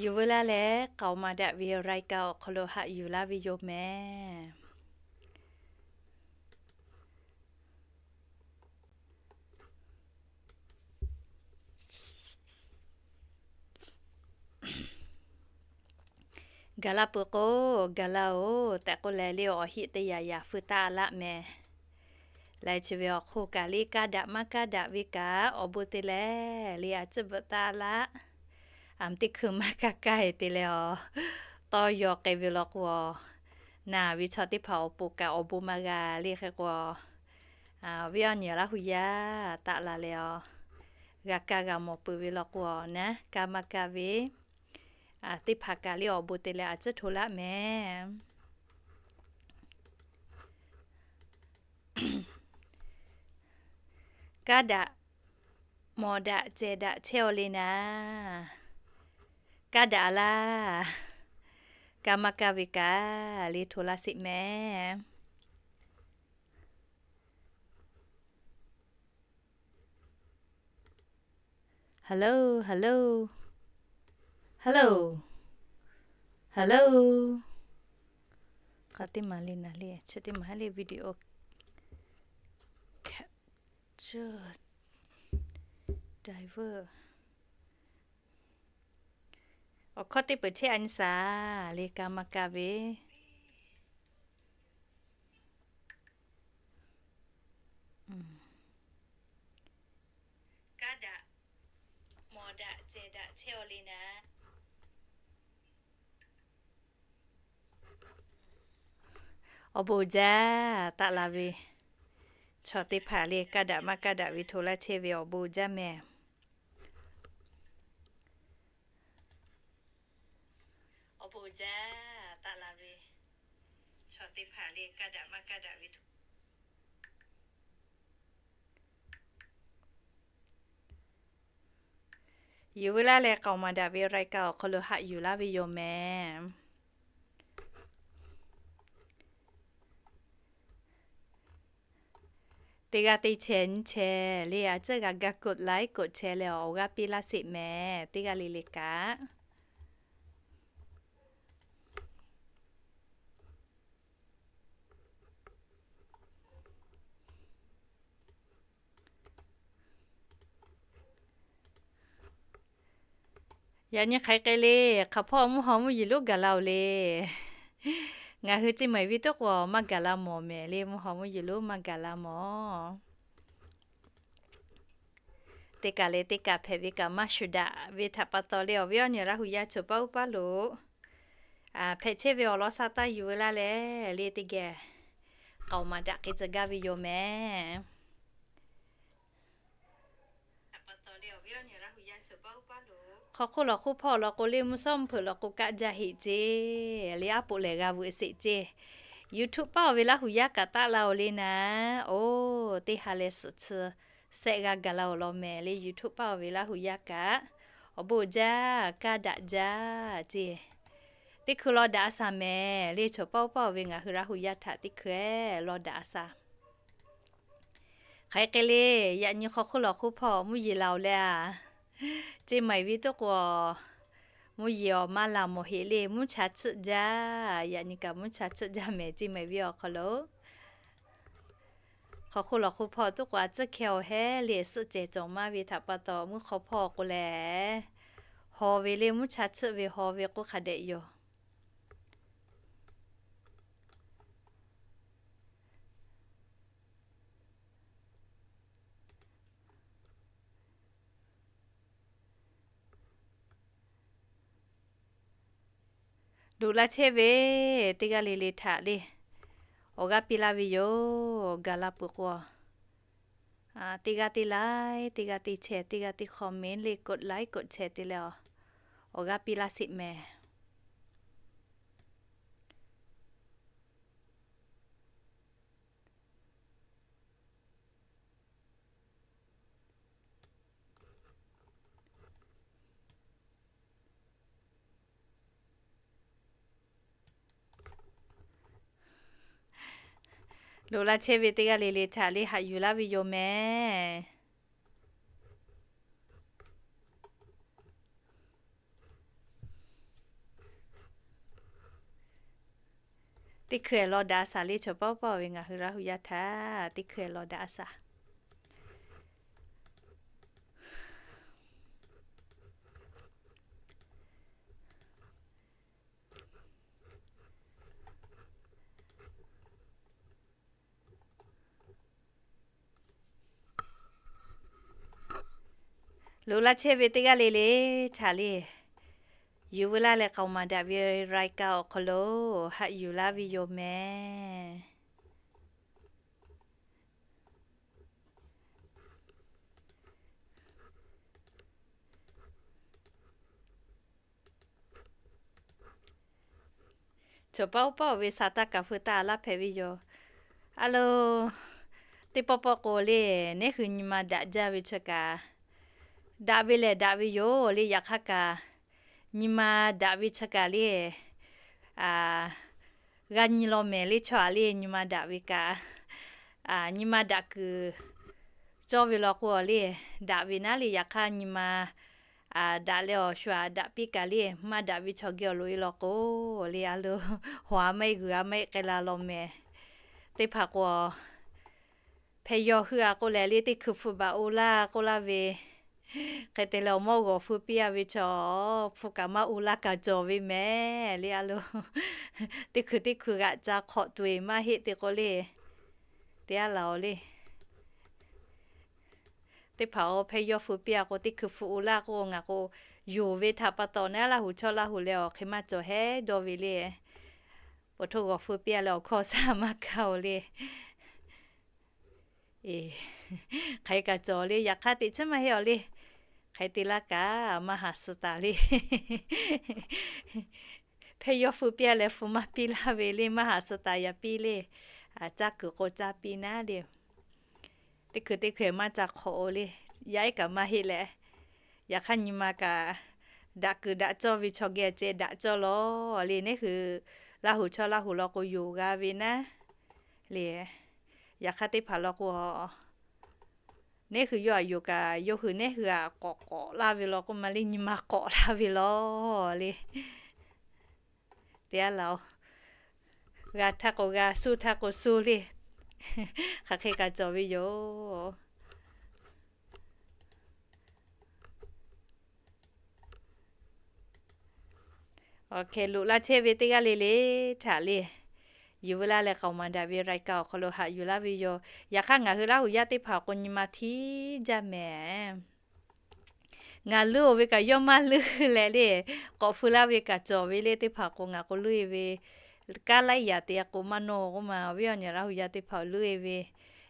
Yuˬ veu laˇ leh k'aoˍ maˍ daꞈ ve รายการ awˬ hk'aw lo haꞈ yuˬ laˇ ve yoˬ mehˍ. Gaˬ la peuˬ k'o, gaˬ la-oˬ tehꞈ k'oˆ leh le awˬ heˆ teˇ yanˇ yanˇ feu taˆ laˆ mehˍ. Laiˉ chi ve awˬ hk'oˆ kaꞈ le kaˇ daꞈ maˇ kaˇ daꞈ ve kaꞈ awˬ bon te leh le a ciˉ bvuhꞈ taˆ laˆ. Aˬ, teˇ hkui maˇ kaˇ kaˇ-e te leh a, tawˇ yaw k'ai ve law k'o, naˬ ve chaw teˇ hpaˍ awˬ pon kaꞈ awˬ bon maˇ g'a le hk'e k'o, awˬ viˉ awˬ nyi Laˇ hu yaˇ taˆ la leh a, g'a kaˇ g'a mawˬ peuˬ ve law k'o, naˉ kaˇ maˇ kaˇ ve teˇ hpaˍ kaꞈ le awˬ bon te leh a ciˉ hto laˆ mehˍ. Kaˇ daꞈ mawˬ daꞈ cehˬ daꞈ chehˇ-aw le naˍ, kaˇ daꞈ laˇ. Kaˇ maˇ kaˇ ve kaꞈ le hto laˇ sheˍ mehˍ. Hello, hello, hello, hello. Hk'aˬ teˇ maˬ le naˍ le, chi teˇ maˬ ha le video capture driver. Awˬ hkawˇ teˇ peuˬ chehˇ a nyi shaˍ le kaˇ maˇ kaˇ ve. Kaˇ daꞈ mawˬ daꞈ cehˬ daꞈ chehˇ-aw le naˍ. Awˬ bon jaˇ taˆ la ve chaw teˇ hpaˍ le kaˇ daꞈ maˇ kaˇ daꞈ ve hto laˇ chehˇ ve awˬ bon jaˇ mehˍ. Awˬ bon jaˇ taˆ la ve chaw teˇ hpaˍ le kaˇ daꞈ maˇ kaˇ daꞈ ve hto Yuˬ veu laˇ leh k'aoˍ maˍ daꞈ ve รายการ awˬ hk'aw lo haꞈ yuˬ laˇ ve yoˬ mehˍ. Teˇ g'aˇ teˇ chehˇ nyi chehˇ le a ciˉ g'a ga กดไลค์ กดแชร์ leh awˬ g'aˇ piˇ laˇ sheˍ mehˍ. Teˇ g'aˇ le le kaꞈ Yaꞈ nyi hk'aˬ hk'e le, hk'aˬ hpawˇ mvuhˇ haw mvuhˇ yeˬ lonˉ gaˬ la-oˬ le. Ngaˬ hui ceˇ maiˍ ve tuˉ k'o maˇ gaˬ la mawˬ mehˍ le, mvuhˇ haw mvuhˇ yeˬ lonˉ maˇ gaˬ la mawˬ. Teˇ kaˬ leh teˇ kaˬ hpehꞈ ve kaꞈ maˇ shuˍ daꞈ ve htaꞈ pa taw le awˬ viˉ awˬ nyi Laˇ hu yaˇ chawˬ paˇ uˉ paˇ lo hpehꞈ chehˇ ve awˬ lawn sha taˇ yuˬ veu laˇ leh le teˇ geh k'aoˍ maˍ daꞈ k'ai tcuh gaˇ ve yoˬ mehˍ. Hk'aw hk'oˆ lawˬ hk'oˆ hpawˇ lawˬ k'o le mvuhˇ shawˉ mvuhˇ hpeuꞈ lawˬ k'o kaˆ jaˇ heꞈ ceˇ le aˉ poꞈ lehˬ g'a veuꞈ sheˍ ceˇ. YouTube paˇ-oˬ ve Laˇ hu yaˇ kaꞈ taˆ la-oˬ le naˍ. Oˇ, teˇ ha leh suhˍ chi shehˆ g'a gaˬ la-oˬ law mehˍ le YouTube paˇ-oˬ ve Laˇ hu yaˇ kaꞈ. Awˬ bon jaˇ, kaˇ daꞈ jaˇ ceˇ. Teˇ hkui law daꞈ a shaˍ mehˍ le chaw paˇ oˇ paˇ-oˬ ve ngaˬ hui Laˇ hu yaˇ htaꞈ teˇ hkui-eˬ law daꞈ a shaˍ. Hk'aˬ hk'e le, yaꞈ nyi hk'aw hk'oˆ lawˬ hk'oˆ hpawˇ mvuhˇ yeˬ laˬ-oˬ le a. Ceˇ maiˍ ve tuˉ k'o, mvuhˇ yeˬ awˬ maˇ laˬ mawˬ heꞈ le mvuhˇ cha tsuhˆ jaˇ. Yaꞈ nyi kaꞈ mvuhˇ cha tsuhˆ jaˇ mehˍ ceˇ maiˍ ve awˬ hk'aw lo. Hk'aw hk'oˆ lawˬ hk'oˆ hpawˇ tuˉ k'o a tcuhˉ hkeh awˬ hehˉ le suhˆ cehˬ cawˬ maˇ ve htaꞈ pa taw mvuhˇ hk'aw hpawˇ k'o lehˬ, haw ve le mvuhˇ cha tsuhˆ ve haw ve k'oˆ hk'a dehꞈ yoˬ. Loꞈ la chehˇ ve teˇ g'aˇ le le htaꞈ le awˬ g'aˇ piˇ laˇ ve yoˬ. Gaˬ la peuˬ k'o, teˇ g'aˇ teˇ like, teˇ g'aˇ teˇ share, teˇ g'aˇ teˇ comment le กดไลค์ กดแชร์ te leh awˬ g'aˇ piˇ laˇ sheˍ mehˍ. Loꞈ la chehˇ ve teˇ g'aˇ le le htaꞈ le haꞈ yuˬ laˇ ve yoˬ mehˍ. Teˇ hkui-eˬ law daꞈ a shaˍ le, chaw paw paw ve ngaˬ hui Laˇ huˍ yaˇ htaꞈ teˇ hkui-eˬ law daꞈ a shaˍ. Loꞈ laˇ chehˇ ve teˇ g'aˇ le le htaꞈ le, yuˬ veu laˇ leh k'aoˍ maˍ daꞈ ve รายการ awˬ hk'aw lo haꞈ yuˬ laˇ ve yoˬ mehˍ. Chaw paw paw ve sha taˇ kaˍ feu taˇ laˇ hpehꞈ ve yoˬ. A lo, teˇ pawˆ pawˆ k'o le, neˉ hui nyi ma daꞈ jaˇ ve chi kaꞈ, daꞈ ve lehˬ daꞈ ve yoˬ le. Yaꞈ hk'aˇ kaꞈ, nyi ma daꞈ ve chi kaꞈ le, g'a nyi law mehˍ le. Chaw aꞈ le nyi ma daꞈ ve kaꞈ, nyi ma daꞈ kuiˬ cawˇ ve law k'o le, daꞈ ve naˉ le. Yaꞈ hk'aˇ nyi ma daꞈ leh awˬ shu aꞈ daꞈ piˇ kaꞈ le, maˇ daꞈ ve chaw geh awˬ loꞈ e law k'o le, a lo, hawˍ a maˇ heˆ g'uiˬ a maˇ heˆ k'ai la law mehˍ. Teˇ hpaˍ k'o, hpehˇ yawˇ hui a k'oˆ leh le, teˇ hkui hpu baꞈ u laˇ k'oˆ laˇ ve, hk'e te leh awˬ mawˇ g'awˬ feu piˇ a ve chaw, hpu kaꞈ maˇ u laˇ kaꞈ cawˬ ve mehˍ le. A lo, teˇ hkui teˇ hkui g'aꞈ ca hk'awꞈ tuˬ e maˇ heˆ te k'o le, te a laˬ oˬ le. Teˇ hpaˍ-oˬ, hpehˇ yawˇ feu piˇ a k'o, teˇ hkui hpu u laˇ k'o, ngaˬ k'o, yonˍ ve htaꞈ pa taw naˉ Laˇ huˍ chaw Laˇ huˍ leh awˬ hk'e maˇ cawˬ hehˉ dawˇ ve le. Awˬ htoˇ g'awˬ feu piˇ a leh awˬ hkawˇ shaˉ maˇ kaˇ oˬ le. Hk'aˬ hk'e kaꞈ cawˬ le, yaꞈ hk'aˇ teꞈ chiˉ maˇ heˆ awˬ le. Hk'aˬ hk'e te laˇ kaꞈ maˇ haˍ suh taˍ le. Hpehˇ yawˇ feu piˇ a leh feu maˇ piˇ laˇ ve le, maˇ haˍ suh taˍ yaꞈ piˇ le. Caˇ kuiˬ k'o caˇ piˇ naˉ le. Teˇ hkui teˇ hkui maˇ ca hk'awꞈ oˬ le. Yaˇ ehˉ kaꞈ maˇ heˆ leh, yaꞈ hk'aˇ nyi ma kaꞈ daꞈ kuiˬ daꞈ cawˇ ve chaw geh ceh daꞈ cawˇ law le. Neˉ hui Laˇ huˍ chaw Laˇ huˍ law k'o yonˍ g'a ve naˉ le. Yaꞈ hk'aˇ teˇ hpaˍ law k'o, neˉ hui yawˇ aꞈ yonˍ kaꞈ, yawˇ hui neˉ hui aꞈ k'awꞈ k'awꞈ laˇ ve law k'oˆ ma le, nyi ma k'awꞈ laˇ ve law le. Te a laˬ oˬ, g'a htaˇ k'o g'a, suˇ htaˇ k'o suˇ le. Hk'aˬ hk'e kaꞈ cawˬ ve yoˬ. Awˬ hkeh loꞈ laˇ chehˇ ve teˇ g'aˇ le le htaꞈ le, yuˬ veu laˇ leh k'aoˍ maˍ daꞈ ve รายการ awˬ hk'aw lo haꞈ yuˬ laˇ ve yoˬ. Yaꞈ hk'aˇ ngaˬ hui Laˇ huˍ yaˇ teˇ hpaˍ k'o nyi ma htiˇ jaˇ mehˍ. Ngaˬ leuˉ oˬ ve kaꞈ yawˇ maˇ leuˉ leh le, k'awꞈ feu laˇ ve kaꞈ cawˬ ve le. Teˇ hpaˍ k'o ngaˬ k'o leuˉ e ve, kaˉ laiˉ yaꞈ te k'o maˇ nawˇ k'oˆ ma, awˬ viˉ awˬ nyi Laˇ huˍ yaˇ teˇ hpaˍ leuˉ e ve.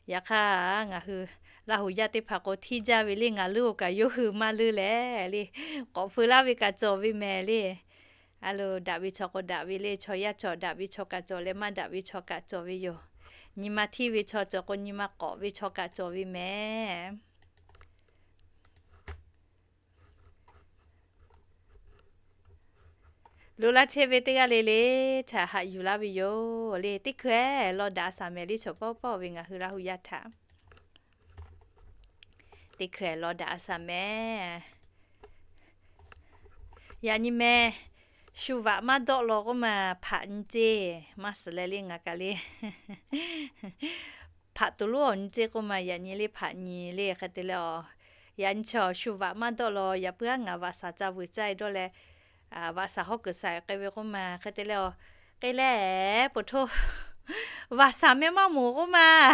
Yaꞈ hk'aˇ ngaˬ hui Laˇ huˍ yaˇ teˇ hpaˍ k'o htiˇ jaˇ ve le, ngaˬ leuˉ oˬ kaꞈ yawˇ hui maˇ leuˉ leh le, k'awꞈ feu laˇ ve kaꞈ cawˬ ve mehˍ le. A lo, daꞈ ve chaw k'o daꞈ ve le, chaw yaˇ cawˬ daꞈ ve chaw kaꞈ cawˬ leh maˇ daꞈ ve chaw kaꞈ cawˬ ve yoˬ. Nyi ma htiˇ ve chaw cawˬ k'o nyi ma k'awꞈ ve chaw kaꞈ cawˬ ve mehˍ. Loꞈ laˇ chehˇ ve teˇ g'aˇ le le htaꞈ haꞈ yuˬ laˇ ve yoˬ le. Teˇ hkui-eˬ law daꞈ a shaˍ mehˍ le, chaw paw paw ve ngaˬ hui Laˇ huˍ yaˇ htaꞈ teˇ hkui-eˬ law daꞈ a shaˍ mehˍ. Yaꞈ nyi meh, shu vaꞈ maˇ dawˆ law k'oˆ ma, hpaꞈ nyi ceˇ maˇ suhˍ leh le ngaˬ kaꞈ le. Hpaꞈ tuˬ lonˉ awˬ nyi ceˇ k'oˆ ma, yaꞈ nyi le hpaꞈ nyi le hk'e te leh a, yaꞈ nyi chaw shu vaꞈ maˇ dawˆ law. Yaꞈ puiˉ aˉ ngaˬ vaꞈ shaˍ ca vuiˬ caˇ e dawˇ leh, vaꞈ shaˍ hawˉ kuiˬ shaˍ k'ai ve k'oˆ ma hk'e te leh a, k'e leh po htoˇ, vaꞈ shaˍ meh maˇ moˍ k'oˆ ma.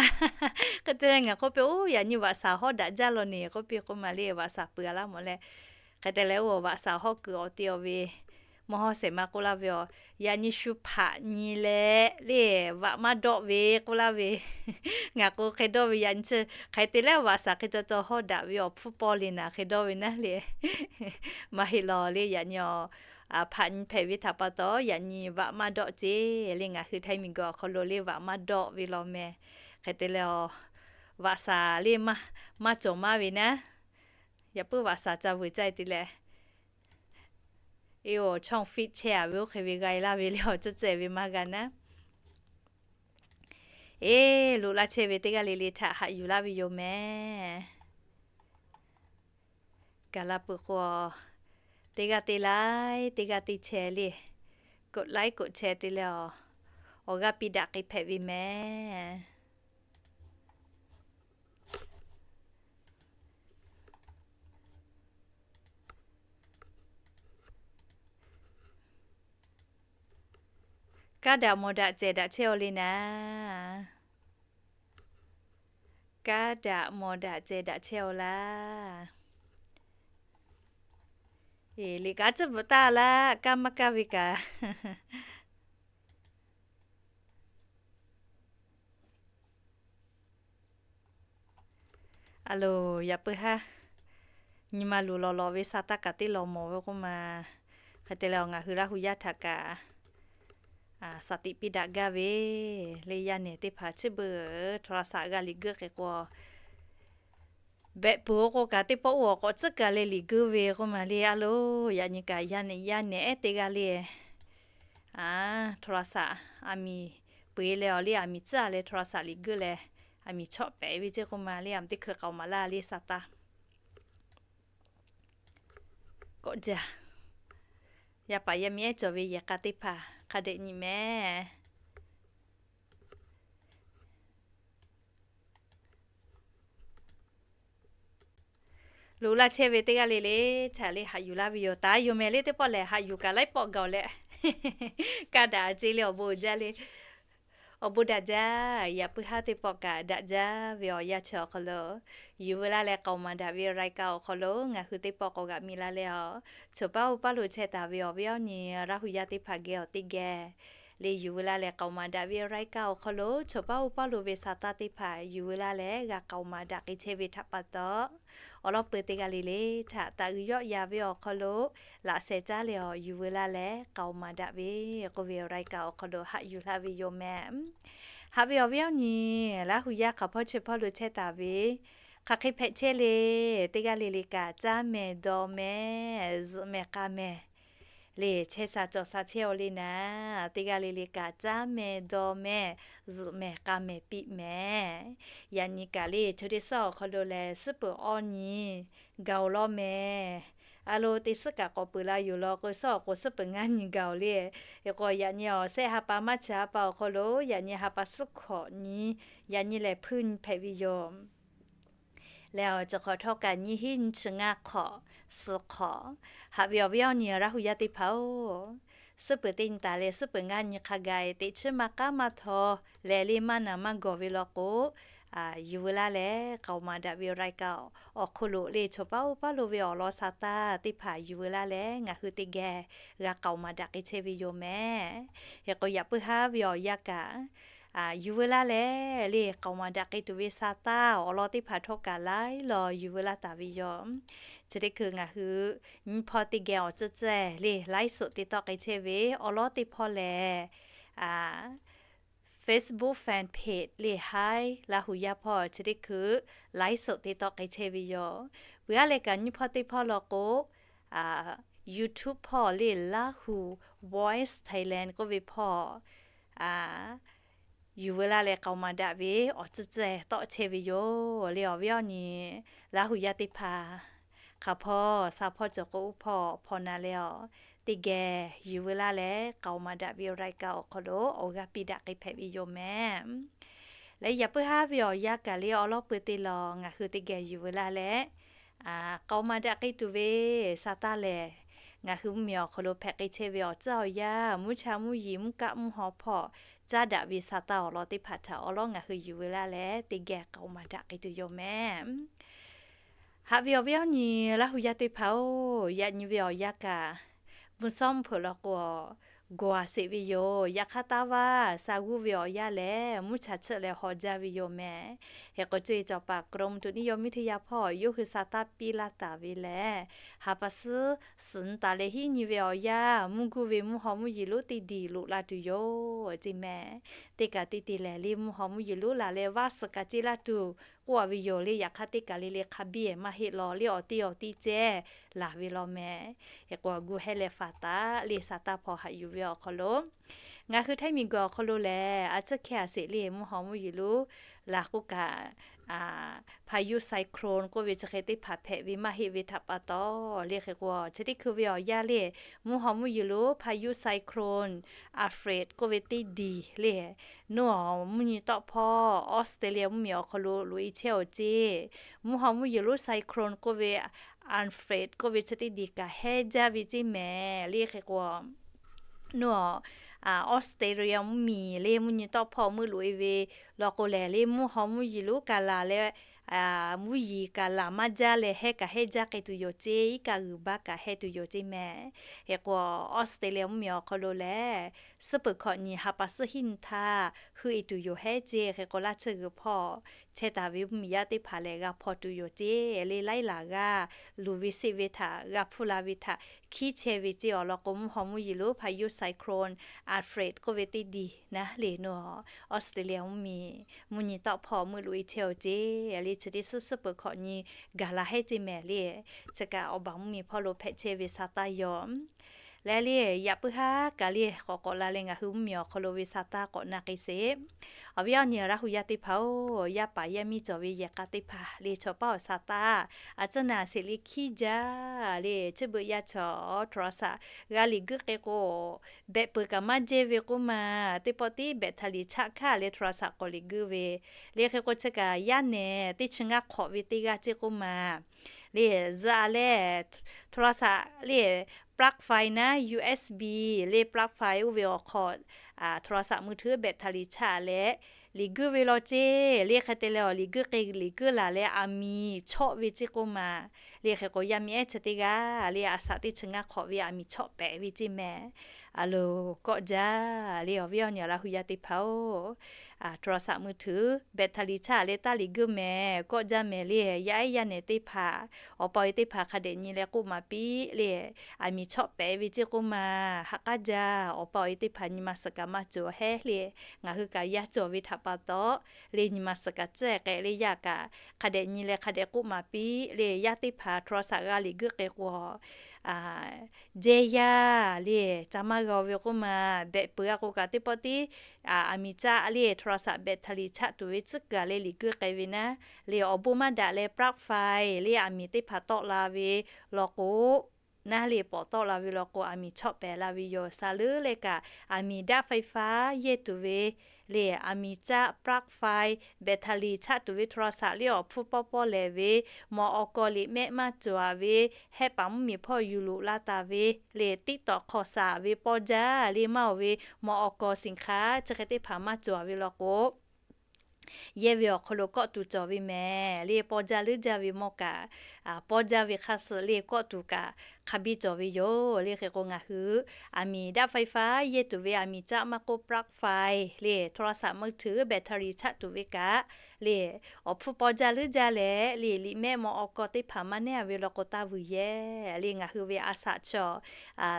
Hk'e te leh ngaˬ k'oˆ piˇ, oˇ yaꞈ nyi vaꞈ shaˍ hawˉ daꞈ jaˇ law neˬ k'oˆ piˇ k'oˆ ma le, vaꞈ shaˍ peuˬ a laˇ mawˬ leh, hk'e te leh oˇ vaꞈ shaˍ hawˉ kuiˬ awˬ te awˬ ve mawˇ hawˉ shehˍ ma k'oˆ laˇ ve a, yaꞈ nyi shu hpaꞈ nyi leh le, vaꞈ maˇ dawˆ ve k'oˆ laˇ ve. Ngaˬ k'o hk'e dawˇ ve, yaꞈ nyi chi hk'e te leh vaꞈ shaˍ hk'e caw caw hawˉ daꞈ ve awˬ hpfuhˇ paw le naˍ hk'e dawˇ ve naˉ le. Maˇ heˆ law le, yaꞈ nyi a, hpaꞈ nyi hpehꞈ ve htaꞈ pa taw yaꞈ nyi vaꞈ maˇ dawˆ ceˇ le. Ngaˬ hui Htaiˇ miˬ guiˬ awˬ hk'aw lo le vaꞈ maˇ dawˆ ve law meh. Hk'e te leh a, vaꞈ shaˍ le maˇ cawˬ maˇ ve naˉ, yaꞈ puiˉ vaꞈ shaˍ ca vuiˬ caˇ e te leh, e o, chawˇ fiˆ chehˇ a ve oˇ hk'e ve g'a e laˇ ve le, awˬ ceuˬ cehˬ ve maˇ g'a naˉ. Eˬ, loꞈ laˇ chehˇ ve teˇ g'aˇ le le htaꞈ haꞈ yuˬ laˇ ve yoˬ mehˍ. Gaˬ la peuˬ k'o, teˇ g'aˇ te laiˉ teˇ g'aˇ te chehˇ le, koꞈ laiˉ koꞈ chehˇ te leh a, awˬ g'aˇ piˇ daꞈ k'ai hpehꞈ ve mehˍ. Kaˉ daꞈ mawˬ daꞈ cehˬ daꞈ chehˇ-aw le naˍ. Kaˉ daꞈ mawˬ daꞈ cehˬ daꞈ chehˇ-aw laˇ. Eˬ, liꞈ kaꞈ tcuhˉ bvuhꞈ taˇ laˇ, kaˇ maˇ kaˇ ve kaꞈ. A loˬ, yaꞈ puiˉ haˉ nyi ma luˬ lawˬ lawˬ ve sa taˇ kaꞈ teˇ lawˬ mawˬ ve k'oˆ ma. Hk'e te leh, ngaˬ hui Laˇ hu yaˇ htaꞈ kaꞈ saˍ tiꞈ piˇ daꞈ gaˇ ve le. Yaˇ nehˬ teˇ hpaˍ chi beuꞈ โทรศัพท์ g'a liꞈ guiˇ k'ai k'o, behꞈ peuˬ-o k'o kaꞈ teˇ pawˆ oˇ awˬ k'awꞈ tcuhˉ kaˬ leh liꞈ guiˇ ve k'oˆ ma le. A loˬ, yaꞈ nyi kaꞈ yaˇ nehˬ yaˇ nehˬ ehˉ teˇ g'aˇ le, โทรศัพท์ aˬ miˍ peu-eˬ leh awˬ le aˬ miˍ tcuhˉ-a leh โทรศัพท์ liꞈ guiˇ leh, aˬ miˍ chawˆ pehꞈ ve ceˇ k'oˆ ma le. Aˬ miˍ teˇ hkui k'aoˍ maˍ laˇ le sa taˇ k'awꞈ jaˇ. Yaˇ paˍ yaˇ miˇ ehˉ cawˬ ve yehˬ k'a teˇ hpaˍ hk'a dehꞈ nyi mehˍ. Loꞈ laˇ chehˇ ve teˇ g'aˇ le le htaꞈ le haꞈ yuˬ laˇ ve yoˬ. Taˍ yoˬ mehˍ le. Teˇ pawˆ lehˬ haꞈ yuˬ kaꞈ laiˉ pawˆ gaˬ-oˬ leh, kaˇ daꞈ ceˇ le awˬ bon jaˇ le. Awˬ bon daꞈ jaˇ. Yaꞈ puiˉ haˉ teˇ pawˆ kaꞈ daꞈ jaˇ ve awˬ yanˇ chi awˬ hk'aw lo, yuˬ veu laˇ leh k'aoˍ maˍ daꞈ ve รายการ awˬ hk'aw lo ngaˬ hui teˇ pawˆ k'awꞈ g'aꞈ mi la leh a, choˬ paˉ oˇ paˉ lo chehˇ taˍ ve awˬ viˉ awˬ nyi Laˇ hu yaˇ teˇ hpaˍ geh awˬ teˇ geh le yuˬ veu laˇ leh k'aoˍ maˍ daꞈ ve รายการ awˬ hk'aw lo choˬ paˉ oˇ paˉ lo ve sa taˇ teˇ hpaˍ yuˬ veu laˇ leh g'a k'aoˍ maˍ daꞈ k'ai chehˇ ve htaꞈ pa taw, awˬ lawn peu teˇ g'aˇ le le htaꞈ taꞈ g'uiˬ yawˆ yan ve awˬ hk'aw lo laꞈ sheh caˉ leh awˬ yuˬ veu laˇ leh k'aoˍ maˍ daꞈ ve k'oˆ ve รายการ awˬ hk'aw lo haꞈ yuˬ laˇ ve yoˬ mehˍ. Haꞈ ve awˬ viˉ awˬ nyi Laˇ hu yaˇ hk'aˬ hpawˇ chi hpawˇ lo chehˇ taˍ ve, hk'aˬ hk'e hpehꞈ chehˇ le. Teˇ g'aˇ le le kaꞈ caˇ mehˍ dawˬ mehˍ zuhꞈ mehˍ k'a mehˍ le chehˇ sha cawˬ sha chehˇ-aw le naˍ. Teˇ g'aˇ le le kaꞈ caˇ mehˍ dawˬ mehˍ zuhꞈ mehˍ k'a mehˍ piˇ mehˍ. Yaꞈ nyi kaꞈ le chaw teˇ suhˉ awˬ hk'aw lo lehˬ suhˉ peuˬ awˇ nyi gaˬ-oˬ law mehˍ. A lo teˇ suhˉ kaꞈ k'awꞈ peuˬ la yoˬ law k'o, suhˉ awˬ k'o suhˉ peuˬ ngaˇ nyi gaˬ-oˬ le. Eˬ k'o yaꞈ nyi awˬ sehˆ ha pa maˇ chi ha pa awˬ hk'aw lo yaꞈ nyi ha pa suhˉ hkawꞈ nyi, yaꞈ nyi lehˬ hpuiˇ nyi hpehꞈ ve yoˬ. Leh awˬ ceuˬ hk'awꞈ htawˇ kaꞈ nyiˇ hinˉ nyiˇ chi ngaˇ hk'awꞈ suhˍ hk'awꞈ. Haꞈ ve awˬ viˉ awˬ nyi Laˇ hu yaˇ teˇ hpaˍ-oˬ, suhˉ peuˬ teˇ nyi taˍ leh suhˉ peuˬ ngaˇ nyi hk'a gaˬ teꞈ chiˉ maˇ k'aˉ maˇ htaw leh le maˇ naˬ maˇ gawˬ ve law k'o, yuˬ veu laˇ leh k'aoˍ maˍ daꞈ ve รายการ awˬ hk'aw lo le choˬ paˉ oˇ paˉ lo ve awˬ lawn sa taˇ teˇ hpaˍ yuˬ veu laˇ leh ngaˬ hui teˇ geh g'a k'aoˍ maˍ daꞈ k'ai chehˇ ve yoˬ mehˍ. Hk'e k'o yaꞈ puiˉ haˉ ve awˬ yanˇ kaꞈ yuˬ veu laˇ leh le k'aoˍ maˍ daꞈ k'ai tuˬ ve sa taˇ awˬ lawn teˇ hpaˍ htawˇ kaꞈ laiˉ law yuˬ veu laˇ taˍ ve yoˬ. Chi teˇ hkui ngaˬ hui nyiˇ hpawˇ teˇ geh awˬ tcuhˇ ceh le ไลฟ์สด te tawˆ k'ai chehˇ ve awˬ lawn teˇ hpawˇ lehˬ, Facebook fan page le haiˉ Laˇ hu yaˇ hpawˇ chi teˇ hkui ไลฟ์สด te tawˆ k'ai chehˇ ve yoˬ. Peuˬ aˉ leh kaꞈ nyiˇ hpawˇ teˇ hpawˇ law k'o, YouTube hpawˇ le Laˇ hu Voice Thailand k'oˆ ve hpawˇ yuˬ veu laˇ leh k'aoˍ maˍ daꞈ ve awˬ tcuhˇ ceh tawˆ chehˇ ve yoˬ. Le awˬ viˉ awˬ nyi Laˇ hu yaˇ teˇ hpaˍ hk'aˬ hpawˇ sha hpawˇ cawˬ k'o uˉ hpawˇ hpaw na leh a, teˇ geh yuˬ veu laˇ leh k'aoˍ maˍ daꞈ ve รายการ awˬ hk'aw lo awˬ g'aˇ piˇ daꞈ k'ai hpehꞈ ve yoˬ mehˍ. Leh yaꞈ puiˉ haˉ ve awˬ yanˇ kaꞈ le awˬ lawn peu te lawˬ ngaˬ hui teˇ geh yuˬ veu laˇ leh k'aoˍ maˍ daꞈ k'ai tuˬ ve sa taˇ lehˬ, ngaˬ hui mvuhˇmiˬ awˬ hk'aw lo hpehꞈ k'ai chehˇ ve awˬ tcuhˉ awˬ yanˇ mvuhˇ cha mvuhˇ yeˬ mvuhˇ kaˆ mvuhˇ haw hpawˇ caˉ daꞈ ve sa taˇ awˬ lawn teˇ hpaˍ htaꞈ awˬ lawn ngaˬ hui yuˬ veu laˇ leh teˇ geh k'aoˍ maˍ daꞈ k'ai tuˬ yoˬ mehˍ. Haꞈ ve awˬ viˉ awˬ nyi Laˇ hu yaˇ teˇ hpaˍ-oˬ, yaꞈ nyi ve awˬ yanˇ kaꞈ mvuhˇ shawˉ mvuhˇ hpeuꞈ law k'o, gawˬ a sheˍ ve yoˬ. Yaꞈ hk'aˇ taˇ vaˇ sha g'uˇ ve awˬ yanˇ lehˬ mvuhˇ cha chiˆ leh haw jaˇ ve yoˬ mehˍ. Hk'e k'o co e cawˬ paˍ กรมอุตุนิยมวิทยา hpawˇ yawˇ hui sa taˇ piˇ laˇ taˍ ve lehˬ, ha pa suhˉ suhˍ nyi taˍ leh hiˉ nyi ve awˬ yanˇ mvuhˇ g'uˇ ve mvuhˇ haw mvuhˇ yeˬ lonˉ teˇ diˬ loꞈ la tuˬ yoˬ ceˇ mehˍ. Teˇ kaꞈ teˇ te lehˬ le mvuhˇ haw mvuhˇ yeˬ lonˉ la leh vaˇ suhˍ kaꞈ ceˇ laˇ tuˬ k'oˆ a ve yoˬ le. Yaꞈ hk'aˇ teˇ kaˬ le le hk'a biˇ maˇ heˆ law le awˬ tiˉ awˬ tiˉ ceh laˬ ve law mehˍ. Hk'e k'o gu heh leh faˍ taˍ le sa taˇ hpawˇ haꞈ yuˬ ve awˬ hk'aw lo ngaˬ hui Htaiˇ miˬguiˬ awˬ hk'aw lo lehˬ a tcuhˉ hkehˇ a sheˍ le mvuhˇ haw mvuhˇ yeˬ lonˉ laˬ k'oˆ kaꞈ, พายุ cyclone k'oˆ ve chi hk'e teˇ hpaˍ hpehꞈ ve maˇ heˆ ve htaꞈ pa taw, le hk'e k'o chi teˇ hkui ve awˬ yanˇ le, mvuhˇ haw mvuhˇ yeˬ lonˉ พายุ cyclone Alfred k'oˆ ve teˇ diˬ le, nawˬ mvuhˇ nyi tawˆ hpawˇ Australia mvuhˇmiˬ awˬ hk'aw lo loꞈ-e chehˇ-oˬ ceˇ. Mvuhˇ haw mvuhˇ yeˬ lonˉ ไซโคลน k'oˆ ve Alfred k'oˆ ve chi teˇ diˬ kaꞈ hehˉ jaˇ ve ceˇ mehˍ le hk'e k'o, nawˬ Australia mvuhˇmiˬ le mvuhˇ nyi tawˆ hpawˇ meuˇ loꞈ-e ve law k'o lehˬ, le mvuhˇ haw mvuhˇ yeˬ lonˉ kaꞈ laˬ leh, mvuhˇ yeˬ kaꞈ laˬ maˇ jaˇ leh hehˉ kaꞈ hehˉ jaˇ k'ai tuˬ yoˬ ceˇ, iˉ kaˆ g'uiˬ baˆ kaꞈ hehˉ tuˬ yoˬ ceˇ mehˍ. Hk'e k'o, Australia mvuhˇmiˬ awˬ hk'aw lo lehˬ, suhˉ peuˬ hkawꞈ nyi ha pa suhˉ hiˉ nyi htaˇ hui-e tuˬ yoˬ hehˉ ceˇ. Hk'e k'o, laˇ tsuhˇ g'uiˬ hpawˇ chehˇ taˍ ve mvuhˇmiˬ yaˇ teˇ hpaˍ lehˬ g'a hpaw tuˬ yoˬ ceˇ. Le laiˉ laˬ g'aˇ luˬ ve seˆ ve htaꞈ g'a hpuˇ la ve htaꞈ hkiˉ chehˇ ve ceˇ. Awˬ lawn k'o, mvuhˇ haw mvuhˇ yeˬ lonˉ พายุ ไซโคลน Alfred k'oˆ ve teˇ diˬ naˉ le nawˬ Australia mvuhˇmiˬ mvuhˇ nyi tawˆ hpawˇ meuˇ loꞈ-e chehˇ-oˬ ceˇ. Le chi teˇ suhˉ suhˉ peuˬ hkawꞈ nyi gaˬ la hehˉ ceˇ mehˍ le. Chi kaꞈ awˬ baˬ mvuhˇmiˬ hpawˇ lo hpehꞈ chehˇ ve sa taˇ yoˬ. Leh le yaꞈ puiˉ haˉ kaꞈ le k'awꞈ k'awꞈ la leh ngaˬ hui mvuhˇmiˬ awˬ hk'aw lo ve sa taˇ k'awꞈ na k'ai sheˍ. Awˬ viˉ awˬ nyi Laˇ hu yaˇ teˇ hpaˍ-oˬ, yaˇ paˍ yaˇ miˇ cawˬ ve yehˬ k'a teˇ hpaˍ le chaw paˉ awˬ sa taˇ, a cuˉ na sheˍ le hkiˉ jaˇ le. Chi beuꞈ yaˇ chaw โทรศัพท์ g'a liꞈ guiˇ k'ai k'o, behꞈ peuˬ kaꞈ maˇ jehˇ ve k'oˆ ma, teˇ pawˆ tiˉ แบตเตอรี่ chaˆ hkaˇ leh โทรศัพท์ k'awꞈ liꞈ guiˇ ve. Le hk'e k'o chi kaꞈ yaˇ nehˬ teˇ chi ngaˇ hk'awꞈ ve teˇ g'aˇ ceˇ k'oˆ ma. Le zuhꞈ leh โทรศัพท์ le plug faiˇ naˉ USB le plug faiˇ oˇ ve awˬ hk'aw โทรศัพท์มือถือ แบตเตอรี่ chaˆ leh liꞈ guiˇ ve law ceˇ. Le hk'e te leh awˬ liꞈ guiˇ k'ai liꞈ guiˇ laˬ leh aˬ miˍ chawˆ ve ceˇ k'oˆ ma. Le hk'e k'o yaˇ miˇ ehˉ chi teˇ g'aˇ le a shaꞈ teˇ chi ngaˇ hk'awꞈ ve aˬ miˍ chawˆ pehꞈ ve ceˇ mehˍ. A loˬ kawˆ jaˇ le awˬ viˉ awˬ nyi Laˇ hu yaˇ teˇ hpaˍ-oˬ, โทรศัพท์มือถือ แบตเตอรี่ chaˆ leh taˇ liꞈ guiˇ mehˍ kawˆ jaˇ mehˍ le. Yaˇ ehˉ yaˇ nehˬ teˇ hpaˍ awˬ pa awˬ e teˇ hpaˍ hk'a dehꞈ nyi leh k'oˆ maˍ piˇ le, aˬ miˍ chawˆ pehꞈ ve ceˇ k'oˆ ma. Ha k'aˉ jaˇ, awˬ pa awˬ e teˇ hpaˍ nyi ma suhˍ kaꞈ maˇ cawˬ hehˉ le. Ngaˬ hui kaꞈ yaˇ cawˬ ve htaꞈ pa taw le nyi ma suhˍ kaꞈ tcuhˉ k'ai leh yaˇ kaꞈ hk'a dehꞈ nyi leh hk'a dehꞈ k'oˆ maˍ piˇ le. Yaˇ teˇ hpaˍ โทรศัพท์ g'a liꞈ guiˇ k'ai k'o, jehˇ yaˇ le ca maˇ g'a ve k'oˆ ma. Behꞈ peuˬ a k'o kaꞈ teˇ pawˆ tiˉ aˬ miˍ caˆ le โทรศัพท์ แบตเตอรี่ chaˆ tuˬ ve tcuhˉ kaˬ leh liꞈ guiˇ k'ai ve naˉ le awˬ bon maˇ daꞈ leh ปลั๊กไฟ le aˬ miˍ teˇ hpaˍ tawˆ la ve law k'o, naˉ le pawꞈ tawˆ la ve law k'o aˬ miˍ chawˆ pehˍ la ve yoˬ. Sa leuˉ leh kaꞈ aˬ miˍ ดับไฟฟ้า yehˇ tuˬ ve le aˬ miˍ caˆ ปลั๊กไฟ แบตเตอรี่ chaˆ tuˬ ve โทรศัพท์ le awˬ hpfuhˇ pawˇ pawˇ lehˬ ve, mawꞈ awˬ kaw liꞈ mehˆ maˇ cawˬ-a ve, hehˆ paˍ mvuhˇmiˬ hpawˇ yuˬ loꞈ la taˍ ve le TikTok hk'aw saˍ ve pawˇ jaˇ le maˇ oˬ ve, mawꞈ awˬ kaw สินค้า chi hk'e teˇ hpaˍ maˇ cawˬ-a ve law k'o, yehˇ ve awˬ hk'aw lo kawˆ tuˬ cawˬ ve mehˍ le. Pawˇ jaˇ leuˉ jaˇ ve mawˇ kaꞈ, pawˇ jaˇ ve hk'a suh le kawˆ tuˬ kaꞈ hk'a biˇ cawˬ ve yoˬ. Le hk'e k'o ngaˬ hui aˬ miˍ ดับไฟฟ้า yehˇ tuˬ ve aˬ miˍ caˆ maˇ k'oˆ ปลั๊กไฟ le โทรศัพท์มือถือ แบตเตอรี่ chaˆ tuˬ ve kaꞈ le awˬ hpfuhˇ pawˇ jaˇ leuˉ jaˇ leh le liꞈ mehˆ mawꞈ awˬ kaw teˇ hpaˍ maˇ neˉ-a ve law k'o taˇ vuiˬ yehˇ le. Ngaˬ hui ve a shaꞈ chaw